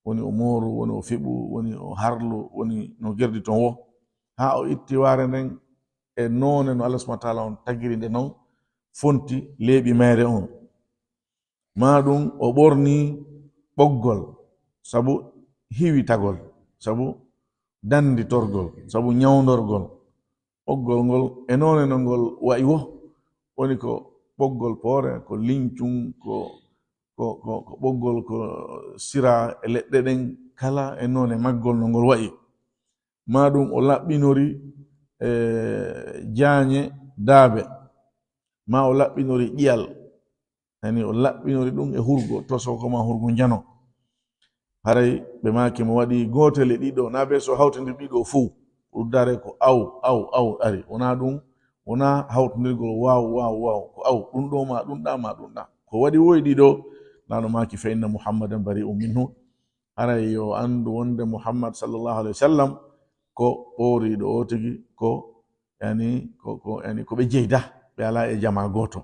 Woni o mooru, woni o fiɓu, woni o harlu, woni no gerdi ton wo. Haa o itti waare nden e noone no Allah subhanahu wa taala on tagiri nde non, fonti leeɓi mayre on. Maa ɗum o ɓorni ɓoggol, sabu hiwitagol, sabu danditorgol, sabu ñawndorgol. Ɓoggol ngol e noone no ngol wa'i wo, woni ko ɓoggol poore, ko lincum, ko, ko, ko, ko ɓoggol ko sira e leɗɗe ɗen, kala e noone maggol no ngol wa'i. Maa ɗum o laɓɓinori, e, jaañe daabe, maa o laɓɓinori ƴiyal, yani o laɓɓinori ɗum e hurgo tosoko maa hurgo njano. Haray ɓe maaki mo waɗi gootel e ɗiɗo, naa bee so hawtindir ɗiɗo fow. Ɗum dare ko aw, aw, aw ari. Wonaa ɗum, wonaa hawtindirgol waaw, waaw, waaw. Ko aw, ɗum ɗo maa ɗum ɗa, maa ɗum ɗa. Ko waɗi woy ɗiɗo, naa no maaki, "Fa inna Muhammadan bari'un minhu." Haray yo anndu wonde Muhammad sallallahu alaihi wasallam ko ɓooriiɗo o tigi, ko, yani, ko, ko, yani, ko ɓe jeyda, ɓe alaa e jamaa gooto.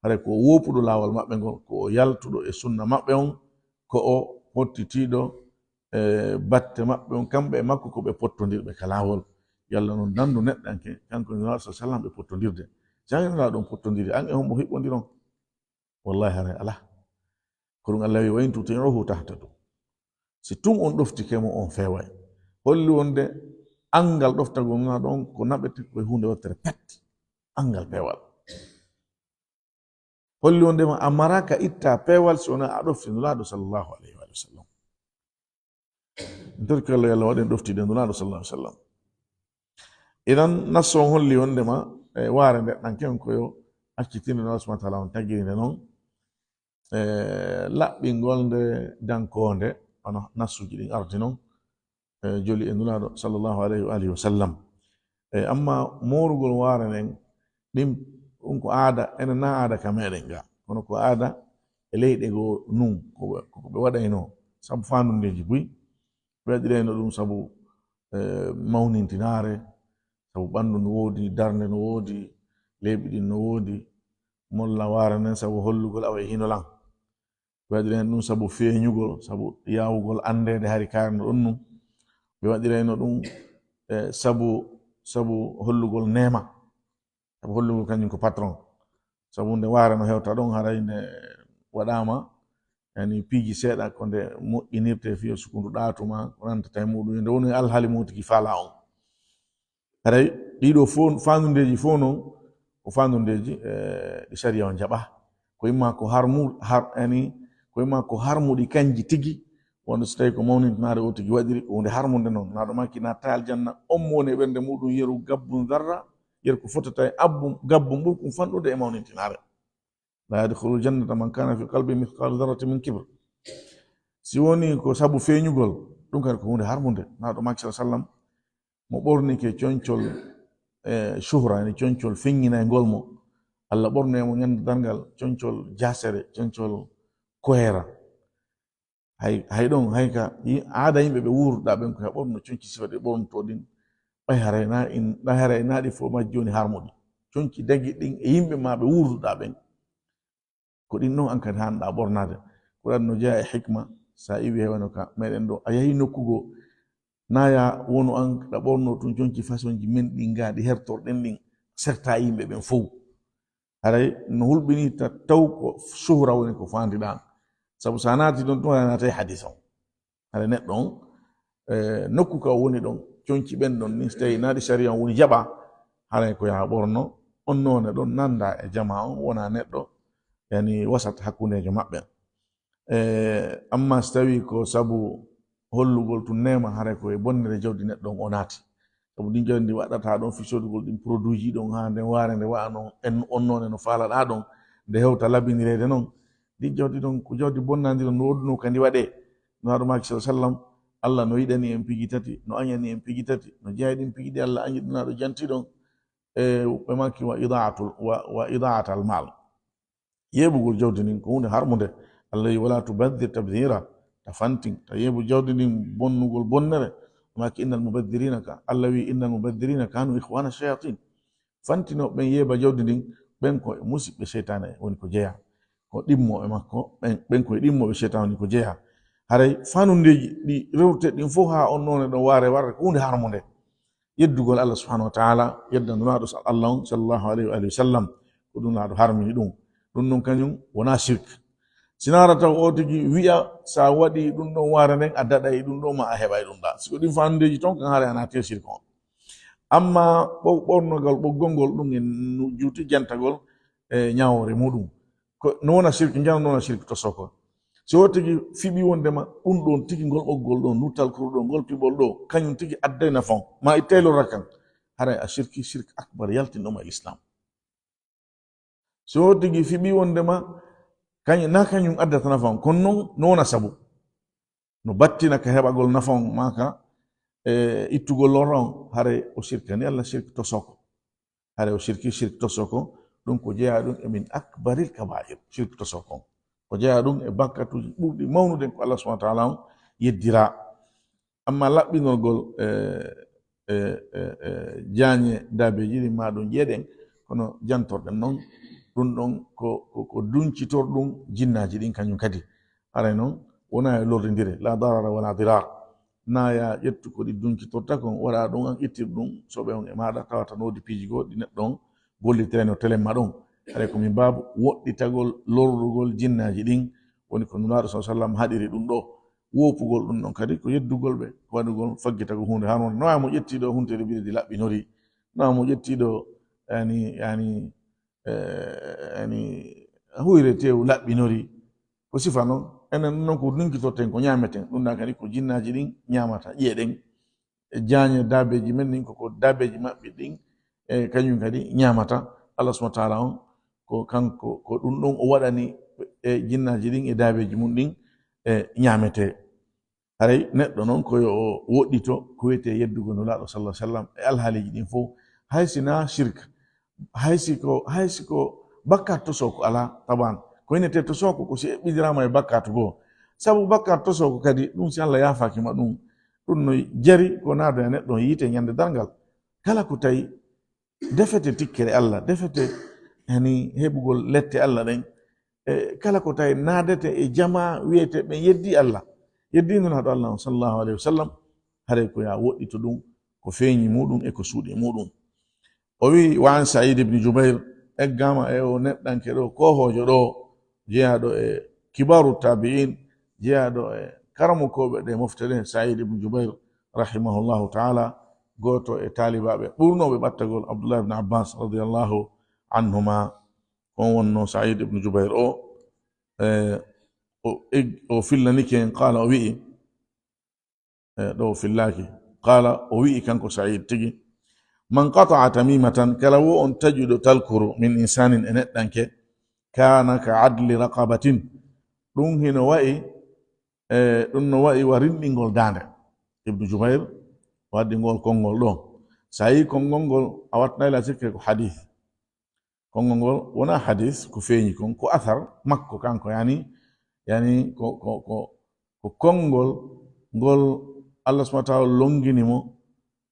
Haray ko o woopuɗo laawol maɓɓe ngol, ko o yaltuɗo e sunna maɓɓe on, ko o pottitiiɗo e batte maɓɓe on, kamɓe e makko ko ɓe pottondirɓe ka laawol. Yalla non dandu neɗɗanke, kanko e Nulaaɗo sallallahu alaihi wasallam ɓe pottondirde. Jangina ɗum pottondiri, an e hombo hiɓɓondiron? Wallahi haray alaa. Ko ɗum Allah wi, "Wa in tuti'uhu tahtadu." Si tun on ɗoftike mo, on feeway. Holli wonde anngal ɗoftagol ngal ɗon ko naɓete ko e huunde wottere pet. Anngal peewal. Holli wonde ma a maraka itta peewal si wona a ɗofti Nulaaɗo sallallahu alaihi wa sallam. En torki Allah, yo Allah waɗen ɗoftiiɓe Nulaaɗo sallallahu alaihi wa sallam. Idan, nasso on holli wondema, e, waare nde ɗan ken ko yo accitinde Nulaaɗo subhanahu wa taala on tagiri nde non. E, laɓɓingol nde dankoonde, wano nassuji ɗin ardi non, e, joli e Nulaaɗo sallallahu alaihi wa alihi wa sallam. E, amma moorugol waare nden, ɗin, ɗum ko aada, enen na aada ka meɗen ga. Kono ko aada e leyɗe goo nun, ko ɓe, ko ɓe waɗayno, sabu faandundeeji buy. Ɓe waɗirayno ɗum sabu, e, mawnintinaare, sabu ɓanndu no woodi, darnde no woodi, leeɓi ɗin no woodi, molla waare nden sabu hollugol awa e hino lan. Ɓe waɗirayno ɗum sabu feeñugol, sabu yaawugol anndeede hari kaari no ɗon nun. Ɓe waɗirayno ɗum, e, sabu, sabu hollugol neema. Sabu hollugol kañum ko patron. Sabu nde waare no hewta ɗon, haray nde waɗaama, yani piiji seeɗa ko nde moƴƴinirte fii yo sukundu ɗaatu ma, ko nantata e muɗum, yo nde wonu e alhaali mo tigi faalaa on. Haray ɗiɗo fof, faandundeeji fof non, ko faandundeeji, e, ɗi sariya on jaɓa. Ko imma ko harmu-, har-, yani, ko imma ko harmuɗi kanji tigi, wonde so tawi ko mawnintinaare o tigi waɗiri, ko huunde harmunde non. Naaɗo makki natta aljanna, on mo woni e ɓernde muɗum yeru gabbun zarra, Yer ko fotata e abbum, gabbum ɓurkum fanɗude e mawnintinaare. "La yadkhulul jannata man kana fi qalbi mithqalu dharratin min kibr." Si woni ko sabu feeñugol, ɗum kadi ko huunde harmunde. Naaɗo maaki sallallahu alaihi wasallam, mo ɓornike concol, e, shuhra, yani concol feññinayngol mo, Allah ɓornoya mo ñande darngal concol jasere, concol koyera. Hay, hay ɗon, hay ka yi-, aada yimɓe ɓe wuurduɗaa ɓen ko he ɓorno conci sifa ɗi ɓornotoo ɗin. Ɓay haray na in, ɓay haray na ɗi fof majji woni harmuɗi. Conci dagi ɗin e yimɓe ma ɓe wuurduɗaa ɓen. Ko ɗin ɗon an kadi haanɗaa ɓornaade. Ko ɗan no jeyaa e hikma, sa iwi hewano ka meɗen ɗo. A yahi nokku goo, na ya wonu an ɗa ɓorno tun conci façon ji men ɗin ga ɗi hertorɗen ɗin, serta yimɓe ɓen fow. Haray no hulɓini ta-, taw ko shuhra woni ko faandiɗaa. Sabu sa naati ɗon tun, a naatay hadis on. Haray neɗɗo on, e, nokku ka o woni ɗon, conci ɓen ɗon, ni so tawi naati sariya on woni jaɓa, haray ko yaha ɓorno, on noone ɗon nanda e jama on, wona neɗɗo, yani wasat hakkundeejo maɓɓe. E, amma so tawi ko sabu hollugol tun neema, haray ko e bonnere jawdi neɗɗo on o naati. Sabu ɗin jawdi ndi waɗata ɗon fii sodugol ɗin produit ji ɗon haa nden waare nde wa'a non, en on noone no faalaɗaa ɗon, nde hewta labinireede non. Ɗin jawdi ɗon ko jawdi bonnandi ɗon no woodunoo ka ndi waɗee. No haɗu maaki sallallahu alaihi wasallam, Allah no yiɗani en piji tati, no añani en piji tati, no jeyaa ɗin piji ɗi Allah añi ɗum naɗo janti ɗon. E, ɓe maaki wa idaatul, wa, wa idaatal mal. Yeeɓugol jawdi ndin ko huunde harmunde. Allah wi, "Wala tubaddir tabdira." Ta fantin, ta yeeɓu jawdi ndin bonnugol bonnere. Maaki, "Innal mubaddirina ka." Allah wi, "Innal mubaddirina kanu ikhwana shayatin." Fantino ɓen yeeɓa jawdi ndin, ɓen ko e musiɓɓe seytaane woni ko jeyaa. Ko ɗimmo e makko, ɓen, ɓen ko e ɗimmo ɓe seytaane woni ko jeyaa. Haray fanundeeji ɗi rewte ɗin fof haa on noone ɗon waare warre ko huunde harmunde. Yeddugol Allah subhanahu wa ta'ala, yedda Nulaaɗo sa-, Allah on, sallallahu alaihi wa alihi wa sallam, ko ɗum Nulaaɗo harmini ɗum. Ɗum ɗon kañum wonaa shirk. Si naara taw o tigi wi'a, sa waɗi ɗum ɗon waare nden, a daɗay ɗum ɗon, ma a heɓay ɗum ɗa. Si ko ɗin faandeeji ton, kan haray a naati e shirk on. Amma ɓo-, ɓornogol ɓoggol ngol, ɗum en nu-, juuti jantagol e ñaawoore muɗum. Ko no wona shirk njano, no wona shirk tosoko. Si o tigi fiɓi wondema ɗum ɗon tigi, ngol ɓoggol ɗon, nuttal kuru ɗon, ngol piɓol ɗo, kañum tigi adday nafa on, ma ittay lorra kan, haray a shirki, shirk akbar yaltinɗoma e l'islam. Si o tigi fiɓi wondema kañ-, na kañum addata nafa on, kono non no wona sabu. No battina ka heɓagol nafa on, maa ka, e, ittugol lorra on, haray o shirkani Allah shirk tosoko. Haray o shirki shirk tosoko, ɗum ko jeyaa ɗum e min akbaril kabair, shirk tosoko on. Ko jeyaa ɗum e bakkatuuji ɓurɗi mawnude ko Allah subhanahu wa ta'ala on yeddiraa. Amma laɓɓinol ngol, e, e, e, e, jaañe daabeeji ɗin, maa ɗum ƴeeɗen, kono jantorɗen non, ɗum ɗon ko, ko, ko duncitor ɗum jinnaaji ɗin kañum kadi. Haray non, wonaa e lorrindire, la darara wala dirar. Na ya ƴettu ko ɗi duncitorta kon, waɗa ɗum an, ittir ɗum soɓe on e maaɗa, tawata no woodi piiji goo ɗi neɗɗo on gollitirayno telemma ɗon. Haray ko min baabu woɗɗitagol lorrugol jinnaaji ɗin, woni ko Nulaaɗo sallallahu alaihi wasallam haɗiri ɗum ɗo. Woopugol ɗum ɗon kadi ko yeddugol ɓe, ko waɗugol faggitagol huunde harmunde. No waawi mo ƴetti ɗo huntere biri ɗi laɓɓinori, no waawi mo ƴetti ɗo, yani, yani, eh, yani, huyre teewu laɓɓinori. Ko sifa non, enen non ko dunkitorten, ko ñaameten. Ɗum ɗan kadi ko jinnaaji ɗin ñaamata, ƴeeɗen. E jaañe daabeeji men ɗin, ko, ko daabeeji maɓɓe ɗin, e kañum kadi ñaamata. Allah subhanahu wa ta'ala on, ko kanko, ko ɗum ɗon o waɗani e jinnaaji ɗin e daabeeji mum ɗin, e ñaametee. Haray neɗɗo non ko yo o woɗɗito ko wiyetee yeddugol Nulaaɗo sallallahu alaihi wasallam e alhaaliiji ɗin fof. Hay si na shirk, hay si ko, hay si ko bakkaatu tosoko alaa, taban. Ko innetee tosoko ko si eɓɓidiraama e bakkaatu goo. Sabu bakkaatu tosoko kadi, ɗum si Allah yaafaaki ma ɗum, ɗum no jari ko naada e neɗɗo on yiite ñande darngal. Kala ko tawi defete tikkere Allah, defete hani heɓugol lette Allah ɗen, e kala ko tawi naadete e jamaa wiyete ɓen yeddi Allah, yeddi Nulaaɗo Allah on sallallahu alaihi wasallam, haray ko ya woɗɗito ɗum, ko feeñi muɗum e ko suuɗi muɗum. O wi, wa an Sa'id ibn Jubair, eggaama e o neɗɗanke ɗo, koohoojo ɗo, jeyaaɗo e kibaru tabi'in, jeyaaɗo e karamokooɓe ɗe mofte ɗe, Sa'id ibn Jubair, rahimahullahu ta'ala, gooto e taalibaaɓe ɓurnooɓe ɓattagol Abdullah ibn Abbas, radiyallahu anhuma. On wonno Sa'id ibn Jubair o, e, o eg-, o fillanike en, qaala, o wi'i, e, ɗo o fillaaki. Qaala, o wi'i kanko Sa'id tigi, "Man qata'a tamimatan, kala wo on taƴuɗo talkuru, min insanin, e neɗɗanke, kana ka adli raqabatin." Ɗum hino wa'i, e, ɗum no wa'i wa rinɗingol daande. Ibnu Jubair waddi ngol konngol ɗo. So a yi konngol ngol, a wattanay la sikke ko hadith. Konngol ngol wona hadith, ko feeñi kon, ko athar makko kanko, yani, yani ko, ko, ko, ko konngol ngol Allah subhanahu wa ta'ala longini mo,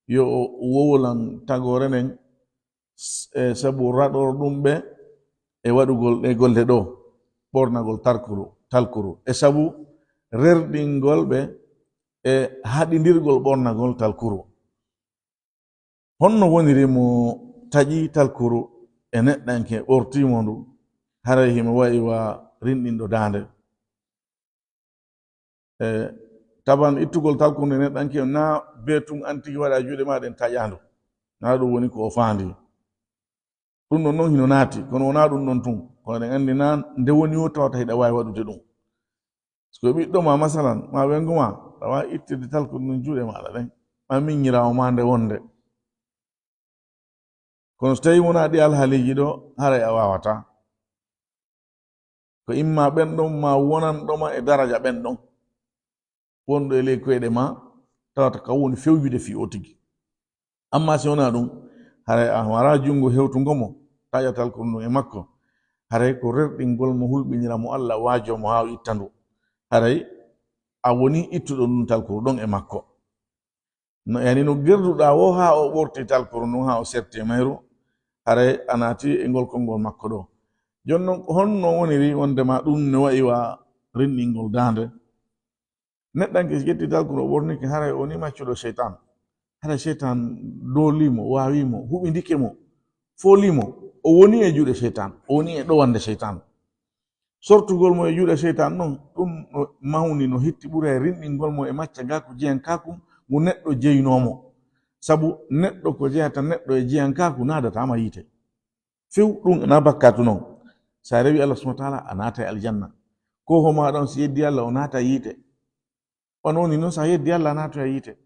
yo o wowlan tagoore nden, s-, e sabu raɗorɗum ɓe e waɗugol ɗe golle ɗo, ɓornagol talkuru, talkuru, e sabu rerɗingol ɓe e haɗindirgol ɓornagol talkuru. Honno woniri mo taƴi talkuru e neɗɗanke, ɓortii mo ndu, haray himo wa'i wa rinɗinɗo daande? E, taban ittugol talkuru e neɗɗanke, na be tun an tigi waɗa juuɗe ma ɗen taƴandu, na ɗum woni ko o faandi. Ɗum ɗon non hino naati, kono wonaa ɗum ɗon tun. Kono eɗen anndi na nde woni wo tawata hiɗa waawi waɗude ɗum. So ko ɓiɗɗo ma, masalan, ma wengu ma, aɗa waawi ittirde talkuru ndun juuɗe maaɗa ɗen, ma miñiraawo ma nde wonde. Kono so tawii wonaa ɗi alhaaliiji ɗo, haray a waawataa. Ko imma ɓen ɗon ma wonanɗo ma e daraja ɓen ɗon wonɗo e ley koyɗe ma, tawata ka woni fewjude fii o tigi. Amma si wonaa ɗum, haray a waraa junngo hewtungo mo, taƴa talkuru ndun e makko. Haray ko rerɗingol mo, hulɓinira mo Allah, waajoo mo haa o itta ndu. Haray a wonii ittuɗo ndun talkuru ɗon e makko. No, yani no gerduɗaa wo haa o ɓorti talkuru ndun, haa o serti e mayru, haray a naati e ngol konngol makko ɗo. Jooni non, ko honno woniri wondema ɗum ne wa'i wa rinɗingol daande? Neɗɗanke si ƴetti talkuru o ɓornike, haray o ni maccuɗo seytaan. Haray seytaan doolii mo, waawii mo, huɓindike mo, foolii mo. O woni e juuɗe seytaan, o woni e ɗowannde seytaan. Sortugol mo e juuɗe seytaan non, ɗum no mawni, no hitti ɓuri e rinɗingol mo e macca gaa ko jeyankaaku ngu neɗɗo jeynoo mo. Sabu neɗɗo ko jeyata neɗɗo e jeyankaaku naadataama yiite. Few ɗum ana bakkaatu non. So a rewi Allah subhanahu wa ta'ala, a naata e aljanna. Ko homaa ɗon si yeddi Allah, o naata yiite. On woni non, so a yeddi Allah, a naatoya yiite.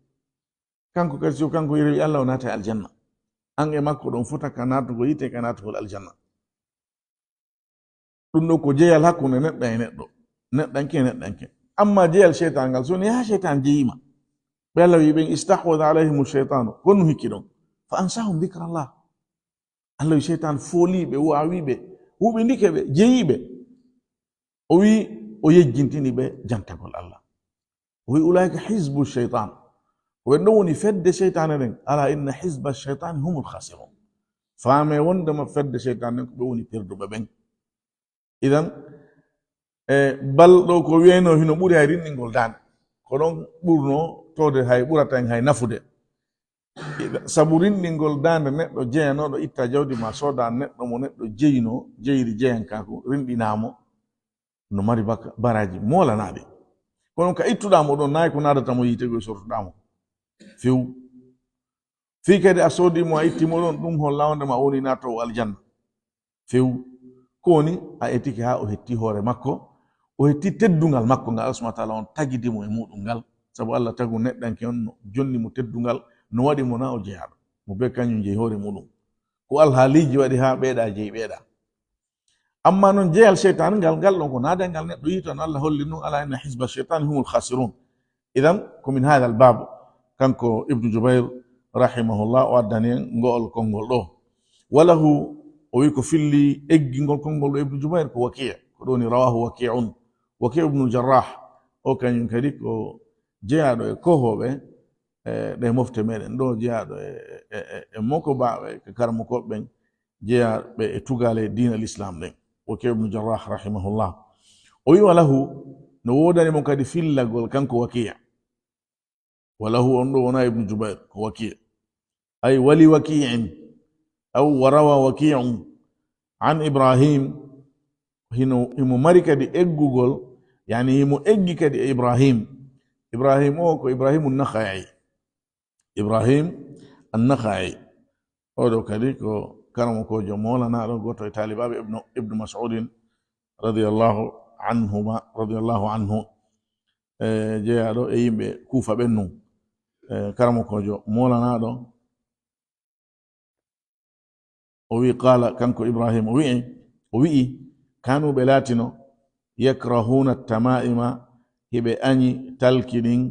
Kanko kadi, so kanko rewi Allah, o naata e aljanna. An e makko ɗon fota ka naatugol yiite, ka naatugol aljanna. Ɗum ɗo ko jeyal hakkunde neɗɗo e neɗɗo, neɗɗanke e neɗɗanke. Amma jeyal seytaan ngal, so woni haa seytaan jeyii ma. Ɓe Allah wi'i ɓen, "Istahwadha alayhimu shaytanu." Honno hikki ɗon? "Fa ansahum dhikrallah." Allah wi'i seytaan foolii ɓe, waawii ɓe, huɓindike ɓe, jeyii ɓe. O wi'i o yejjintini ɓe jantagol Allah. O wi'i, "Ulaa'ika hizbu shaytan." Ko ɓen ɗon woni fedde seytaane nden. "Ala inna hizba shaytani humul khasirun." Faamee wondema fedde seytaane nden ko ɓe woni perduɓe ɓen. Idan, e, bal ɗo ko wi'ayno hino ɓuri hay rinɗingol daande. Ko ɗon ɓurno towde hay ɓurata en hay nafude. Idan, sabu rinɗingol daande neɗɗo jeyanooɗo itta jawdi ma sooda neɗɗo mo neɗɗo jeyino, jeyri jeyankaaku, rinɗinaa mo, no mari bak-, baraaji moolanaaɗi. Kono ka ittuɗaa mo ɗon, nayi ko naadata mo yiite goy sortuɗaa mo. Few. Fii kadi a soodii mo, a itti mo ɗon, ɗum holla wonde ma o woni naatoowo aljanna. Few. Ko woni, a etike haa o hetti hoore makko, o hetti teddungal makko ngal Allah subhanahu wa ta'ala on tagidi mo e muɗum ngal. Sabu Allah tagu neɗɗanke on no jonni mo teddungal, no waɗi mo na o jeyaaɗo. Mo be kañum jeyi hoore muɗum. Ko alhaaliiji waɗi haa ɓeeɗa jeyi ɓeeɗa. Amma non jeyal seytaan ngal, ngal ɗon ko naadal ngal neɗɗo yiita no Allah holli non, "Ala inna hizba shaytani humul khasirun." Idan, ko min hadha al bab, kanko Ibnu Jubair, rahimahullah, o addani en ngo'ol konngol ɗo. Walahu, o wi ko filli eggingol konngol ɗo Ibnu Jubair ko Waki', ko ɗo ni rawahu Waki'un. Waki' ibnu Jarrah, o kañum kadi ko jeyaaɗo e kohooɓe, e ɗe mofte meɗen ɗo, jeyaaɗo e, e, e, e mokobaaɓe, e karamokooɓe ɓen, jeyaaɓe e tugaale diina l'islam ɗen. Waki' ibnu Jarrah, rahimahullah. O wi, "Walahu", no woodani mo kadi fillagol kanko Waki'. Walahu on ɗo wona Ibnu Jubair, ko Waki'. Ay, "Wali Waki'in", aw "Warawa Waki'un an Ibrahim", hino, himo mari kadi eggugol, yani himo eggi kadi e Ibrahim. Ibrahim o ko Ibrahim an-Nakha'i. Ibrahim an-Nakha'i. Oɗo kadi ko karamokoojo moolanaaɗo, gooto e taalibaaɓe Ibnu, Ibnu Mas'udin radiyallahu anhuma, radiyallahu anhu. E, jeyaaɗo e yimɓe Kuufa ɓen nun. E, karamokoojo moolanaaɗo, O wi, qala, kanko Ibrahim, o wi'i, o wi'i, kanu, ɓe laatino, yakrahuna tamaima, hiɓe añi talki ɗin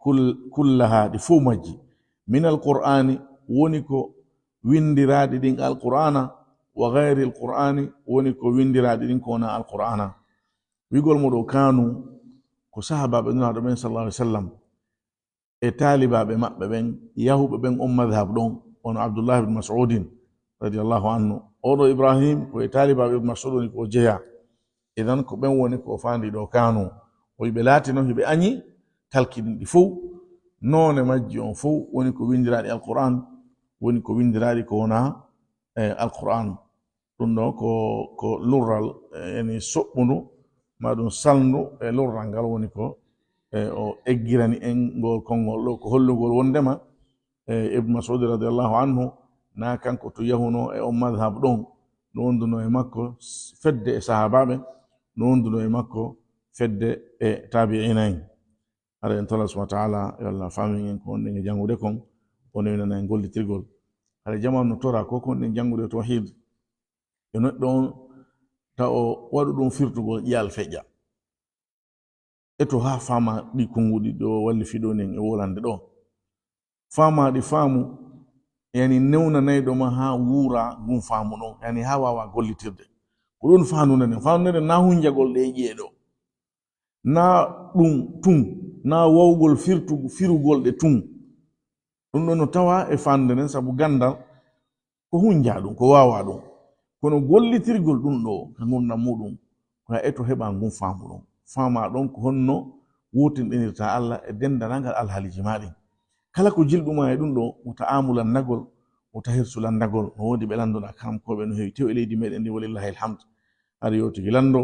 kul-, kullaha, ɗi fof majji, min alqur'ani, woni ko windiraaɗi ɗin alqur'ana, wa gayri alqur'ani, woni ko windiraaɗi ɗin ko wona alqur'ana. Wigol mo ɗo kanu, ko sahabaɓe Nulaaɗo ɓen sallallahu alaihi wasallam e taalibaaɓe maɓɓe ɓen, yahuɓe ɓen on madhab ɗon, ono Abdullah ibn Mas'udin, radiyallahu anhu. Oɗo Ibrahim, ko e taalibaaɓe ibn Mas'ud woni ko o jeyaa. Idan, ko ɓen woni ko o faandi ɗo kanu. O wi ɓe laatino hiɓe añi talki ɗin ɗi fow. Noone majji on fow woni ko windiraaɗi Alqur'an, woni ko windiraaɗi ko wona, eh, Alqur'an. Ɗum ɗo ko, ko lurral, eh, yani soɓɓundu, ma ɗum salndu e lurral ngal woni ko, eh, o eggirani en ngol konngol ɗo, ko hollugol wondema, eh, Ibn Mas'ud radiyallahu anhu, na kanko to yahuno e on madhab ɗon, no wonduno e makko fedde e sahabaɓe, no wonduno e makko fedde e tabi'ina en. Hara en tola subhanahu wa ta'ala, yo Allah faamin en ko wonɗen e janngude kon, o newinana en gollitirgol. Hara jamaanu no tora ko ko wonɗen janngude tawhid. E neɗɗo on, taw o waɗu ɗum firtugol ƴiyal feƴƴa. E to haa faama ɗi konnguɗi ɗo walli fiɗo nen e wolande ɗo. Faama ɗi faamu, yani newnanayɗo ma haa wuura ngun faamu ɗon, yani haa waawa gollitirde. Ko ɗum faandude nden. Faandude nden na hunjagol ɗe ƴi'e ɗo. Na ɗum tun, na wawgol firtu-, firugol ɗe tun. Ɗum ɗon no tawa e faandude nden, sabu ganndal ko hunjaa ɗum, ko waawaa ɗum. Kono gollitirgol ɗum ɗo ka ngurndan muɗum, ko a eto heɓa ngun faamu ɗon. Faamaa ɗon ko honno wootinɗinirtaa Allah e denndaangal alhaaliiji maa ɗin. Kala ko jilɗumaa e ɗum ɗo, wota aamu lanndagol, wota hirsu lanndagol. No woodi ɓe lannduɗaa karamkooɓe no heewi tew e leydi meɗen ndi, walillahi alhamd. Hari yo tigi lanndo,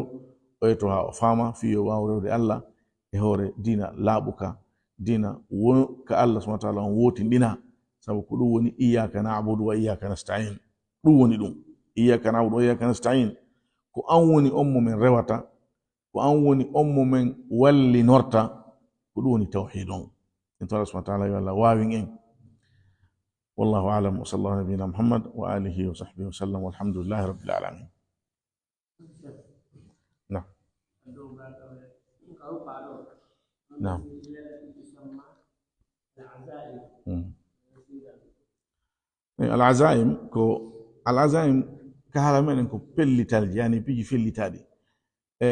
o eto haa o faama, fii yo waaw rewde Allah e hoore diina laaɓuka, diina wo-, ka Allah subhanahu wa ta'ala on wootinɗina. Sabu ko ɗum woni iyyaka na'budu wa iyyaka nasta'in. Ɗum woni ɗum. Iyyaka na'budu wa iyyaka nasta'in. Ko an woni on mo men rewata, ko an woni on mo men wallinorta, ko ɗum woni tawhid on. En to Allah subhanahu wa ta'ala yo Allah waawin en. Wallahu a'lam, wa sallallahu ala nabiyyina Muhammad wa alihi wa sahbihi wa sallam, walhamdulillahi rabbil alamin. Naam. Naam. Hmm. Eh, al azaim ko, al azaim ka haala meɗen ko pellitalji, yani piiji fellitaaɗi. E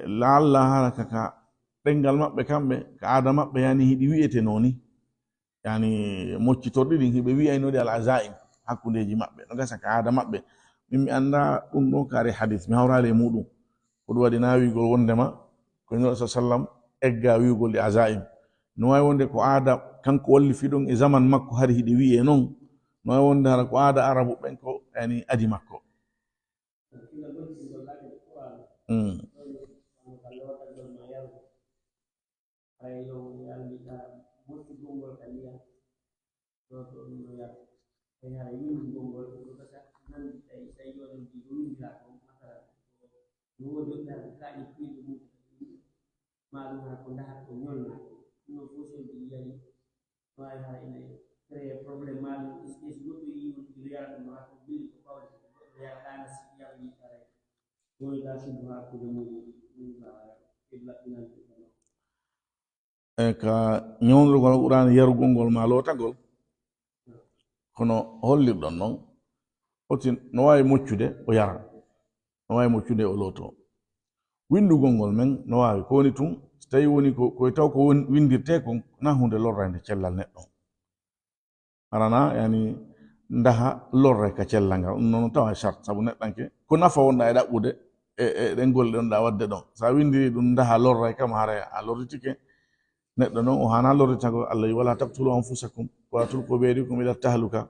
laalla hara ka, ka ɗenngal maɓɓe kamɓe, ka aada maɓɓe, yani hiɗi wi'ete nooni. Yani moccitorɗi ɗin hiɓe wi'aynoɗi al azaim hakkundeeji maɓɓe. No gasa ka aada maɓɓe. Min mi annda ɗum ɗo kaari hadis, mi hawraali e muɗum. Ko ɗum waɗi na wi'ugol wondema ko Nulaaɗo sa sallam egga wi'ugol ɗi azaim. No waawi wonde ko aada kanko walli fiɗon e zaman makko hari hiɗi wi'e non. No waawi wonde hara ko aada Arabu ɓen ko yani adi makko. Mm. Haray yo yalli ka moƴƴugol ngol ka ndiyam, ɗo to ɗum no yalta. Tawi hara winndugol ngol, ɗum ɗo gasa nanndi, tawi, tawi yo ɗum ɗi ɗo winndira ko, masalan, no woodi woɓɓe hara kaaƴe piiɗe mum, ma ɗum hara ko ndahat ko ñolna ko. Ɗum ɗo fof so en ɗi yari, no waawi hara ene créé problème, ma ɗum espèce goɗɗo yii on ɗi yara ɗum, haa ko billi ko pawɗi, goɗɗo yara ɗaana si yara yiɗi haray. Woni ka subu hakkunde muɗum, ɗum ka ɓe laɓɓinande ɗum. E ka ñawndirgol Alqur'aana yarugol ngol maa lootagol, kono hollirɗon noon, oti no waawi moccude o yara, no waawi moccude o lootoo. Winndugol ngol men no waawi, ko woni tun, so tawii woni ko, ko taw ko won-, winndirtee kon, na huunde lorraynde cellal neɗɗo. Arana, yani, ndaha lorre ka cellal ngal. Ɗum noon tawa e charte, sabu neɗɗanke, ko nafa wonɗa e ɗaɓɓude e, e ɗen golle ɗon ɗa waɗde ɗon. Sa winndiri ɗum ndaha lorre kam, haray a lorritike. Neɗɗo noon, o haana lorritagol. Allah wi, "Wala taqtulu anfusakum, wala tulqu bi aydikum ila tahluka."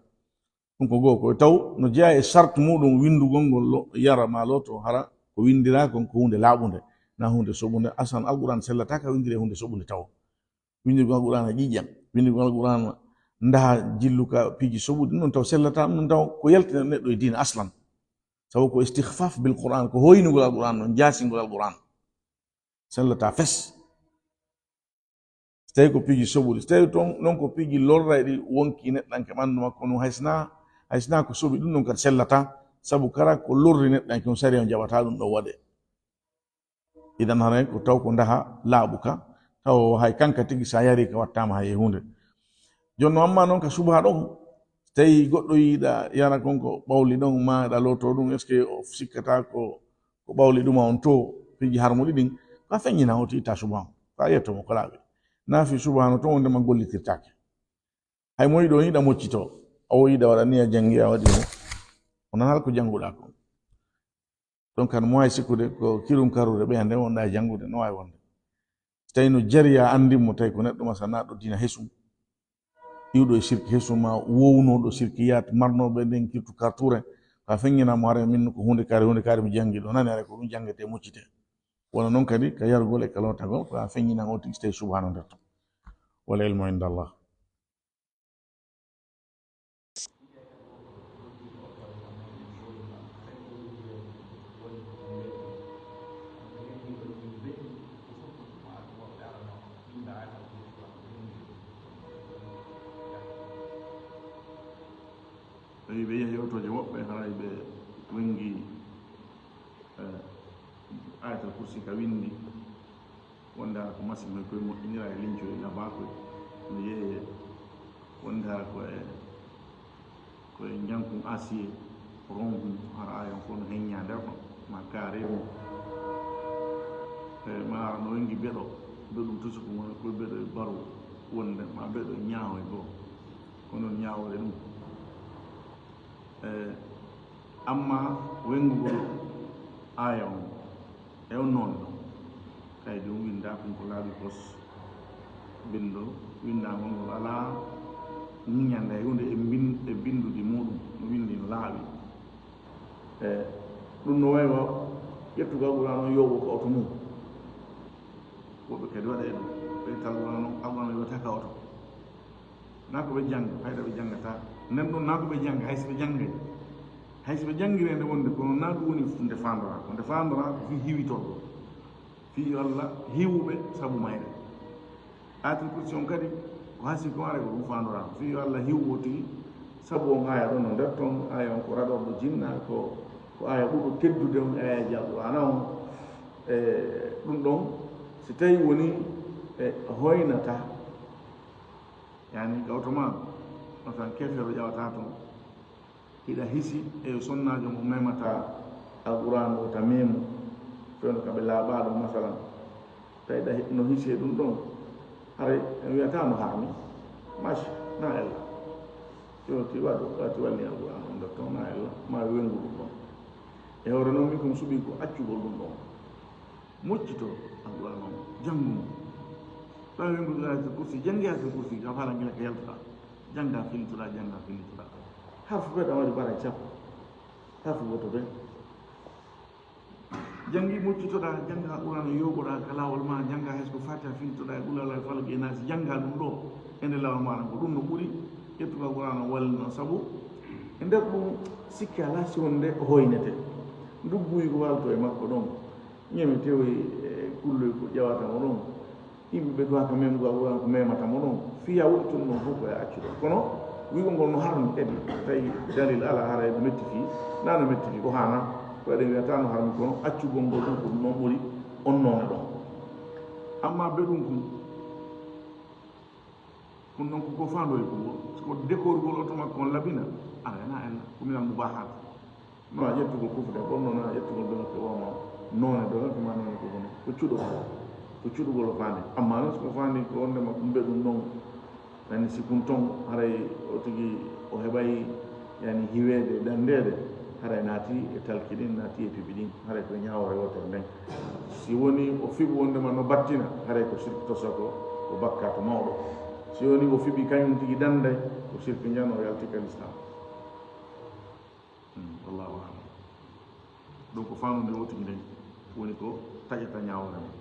Ɗum ko goo, ko taw no jeyaa e charte muɗum winndugol ngol lo-, yara ma looto, hara ko winndiraa kon ko huunde laaɓunde, na huunde soɓunde. Asan Alqur'aan sellataa ka winndire huunde soɓunde taw. Winndirgol Alqur'aana ƴiiƴam, winndirgol Alqur'aana ndaha jilluka piiji soɓuɗi, ɗum ɗon taw sellataa, ɗum ɗon taw ko yaltina neɗɗo e diina aslan. Sabu ko istikhfaf bil Qur'aan, ko hoynugol Alqur'aan ɗon, jaasingol Alqur'aan. Sellataa fes. So tawii ko piiji soɓuɗi, so tawii toon noon ko piiji lorrayɗi wonki neɗɗanke ɓanndu makko, no hay sinaa, hay sinaa ko soɓi ɗum ɗon kadi sellataa. Sabu kala ko lorri neɗɗo en kon, sariya on jaɓata ɗum ɗo waɗe. Idan haray ko taw ko ndaha laaɓuka, taw hay kanka tigi sa yari ka wattama hay e hunde. Jooni no amma noon ka subaha ɗon, so tawi goɗɗo yiɗa yara kon ko ɓawli ɗon, ma ɗa looto ɗum, est ce que o sikkata ko, ko ɓawli ɗuma on to, piiji harmuɗi ɗin, ka feññina o ti itta subaha on, ka yetto mo ko laaɓi. Na fi subaha no to wonde ma gollitirtake. Hay mo yiɗo yiɗa moccito, o yiɗa waɗa niya jangi a waɗi mo. O nanal ko janguɗa kon. Donc, an mo wawi sikkude ko kirum karude ɓeya nde wonɗa e janngude, no wawi wonde. So tawi no jariya anndi mo, tawi ko neɗɗo masanaɗo diina hesum, iwɗo e sirki hesum, ma wownoɗo sirkiyat, marnoɓe nden kirtu karture, ka feññina mo, hare min ko hunde kare, hunde kare mi janngi ɗo, nani hare ko ɗum janngete, muccite. Wona noon kadi ka yarugol e ka lootagol, ko a feññinan o tigi, so tawi subhanahu nder ton. Wal ilmu inda Allah. Tawi ɓe yehi yewtooje woɓɓe, haray ɓe wenngi, eh, Ayatal Kursi ka winndi. Wonde hara ko masiŋ koye moƴƴinira e lincoy labaakoy no yeeyee. Wonde hara ko e, ko e njankun asiye rongun, hara ayon fof no heññaa nder ɗon, ma kaare mum. E ma hara no wenngi beɗo, beɗum tusu ko woni koye beɗo e baru wonde, ma beɗo e ñaawo e goo. Ko noon ñaawoore ɗum. E Amma wenngugol aaya on e on noon ɗon, kaydi on winndaa kon ko laaɓi pos. Binndo winndaangol ngol alaa ñiñannde hay huunde e mbin-, e binndudi muuɗum no winndi no laaɓi. E ɗum no wayi wa ƴettugol Alqur'aana on yowoo ka oto mum. Woɓɓe kadi waɗa e ɗum, ɓe tal Alqur'aana on, Alqur'aana on yowata ka oto. Na ko ɓe jannga, fayda ɓe janngata. Nden ɗon na ko ɓe jannga, hay so ɓe janngay. Hay so ɓe janngiree nde wonde, kono na ɗum woni nde faandoraa. Ko nde faandoraa ko fii hiwitorgol. Fii yo Allah hiwu ɓe sabu mayre. Ayatul Kursi on kadi, ko hasi ko are ko ɗum faandoraa. Fii yo Allah hiwu o tigi sabu on aaya ɗon no nder ton, aaya on ko raɗorɗo jinna, ko, ko aaya ɓurɗo teddude on e aayaaji Alqur'aana on. E ɗum ɗon, si tawi woni e hoynata, yani, gawto ma, masalan, kefeero ƴawata toon, hiɗa hisi e sonnaajo mo memata Alqur'aana o ta memu, fewndo ka ɓe laaɓaa ɗo, masalan, tawi ɗa hi-, no hisi e ɗum ɗon, haray en wiyata no harmi, mash, na ella. Yo ti waɗu, wati walni Alqur'aana on nder ton, na ella, ma wengu ɗum ɗon. E hoore noon, min ko mi suɓii ko accugol ɗum ɗon. Moccito Alqur'aana on, janngu mo. Ɓaawo wi'ude Ayatul Kursi, janngi Ayatul Kursi, ka faala ngila ka yaltuɗaa. Jannga fillitoɗaa, jannga fillitoɗaa. Harfu ɓe ɗan waɗi bara e sappo. Harfu gooto ɓe. Janngi moccitoɗaa, jannga Alqur'aana yooɓoɗaa ka laawol maa, jannga hay so ko Faatiha fillitoɗaa e Qul Huwallaahu, Falaq e Naasi, jannga ɗum ɗo e nde laawol maaɗa ngo. Ɗum no ɓuri ƴettugo Alqur'aana wallino, sabu e nder ɗum sikke alaa si wonde o hoynete. Ndugguuyi ko waalto e makko ɗon. Ñami tewoy e kulloy ko ƴawata mo ɗon. Yimɓe ɓe duwaka memgo Alqur'aana ko memata mo ɗon. Fiya woɗɗi tun ɗon fof ko e accude. Kono wi'ugol ngol no harmi kadi, tawi dalil alaa, haray no metti fii. Na no metti fii, ko haana. Ko eɗen wiyata no harmi, kono accugol ngol ɗon ko ɗum ɗon ɓuri on noone ɗon. Amma beɗum kun, kun ɗon ko, ko faandoy ko ngol. Ko dekorgol oto makko on labina. Aɗa ena ella, ko minal mubahat. No a ƴettugol kufde, kono noon a ƴettugol doŋke o ma noone doŋke ma noone ko kono ko cuɗo. Ko cuɗugol o faandi. Amma noon so ko faandi ko wonde ma ɗum ɓe ɗum ɗon. Yani si kun ton haray o tigi o heɓay yani hiweede, ɗandeede, haray naati e talki ɗin, naati e pibi ɗin, haray ko ñaawoore wootere nden. Si woni o fiɓu wonde ma no battina, haray ko sirki tosa ko, ko bakkaatu mawɗo. Si woni o fiɓi kañum tigi ɗanday, ko sirki njan o yalti ka lislaam. Hmm, wallahu a'lam. Donc, ko faandu nde o tigi nden woni ko taƴata ñaawoore mum.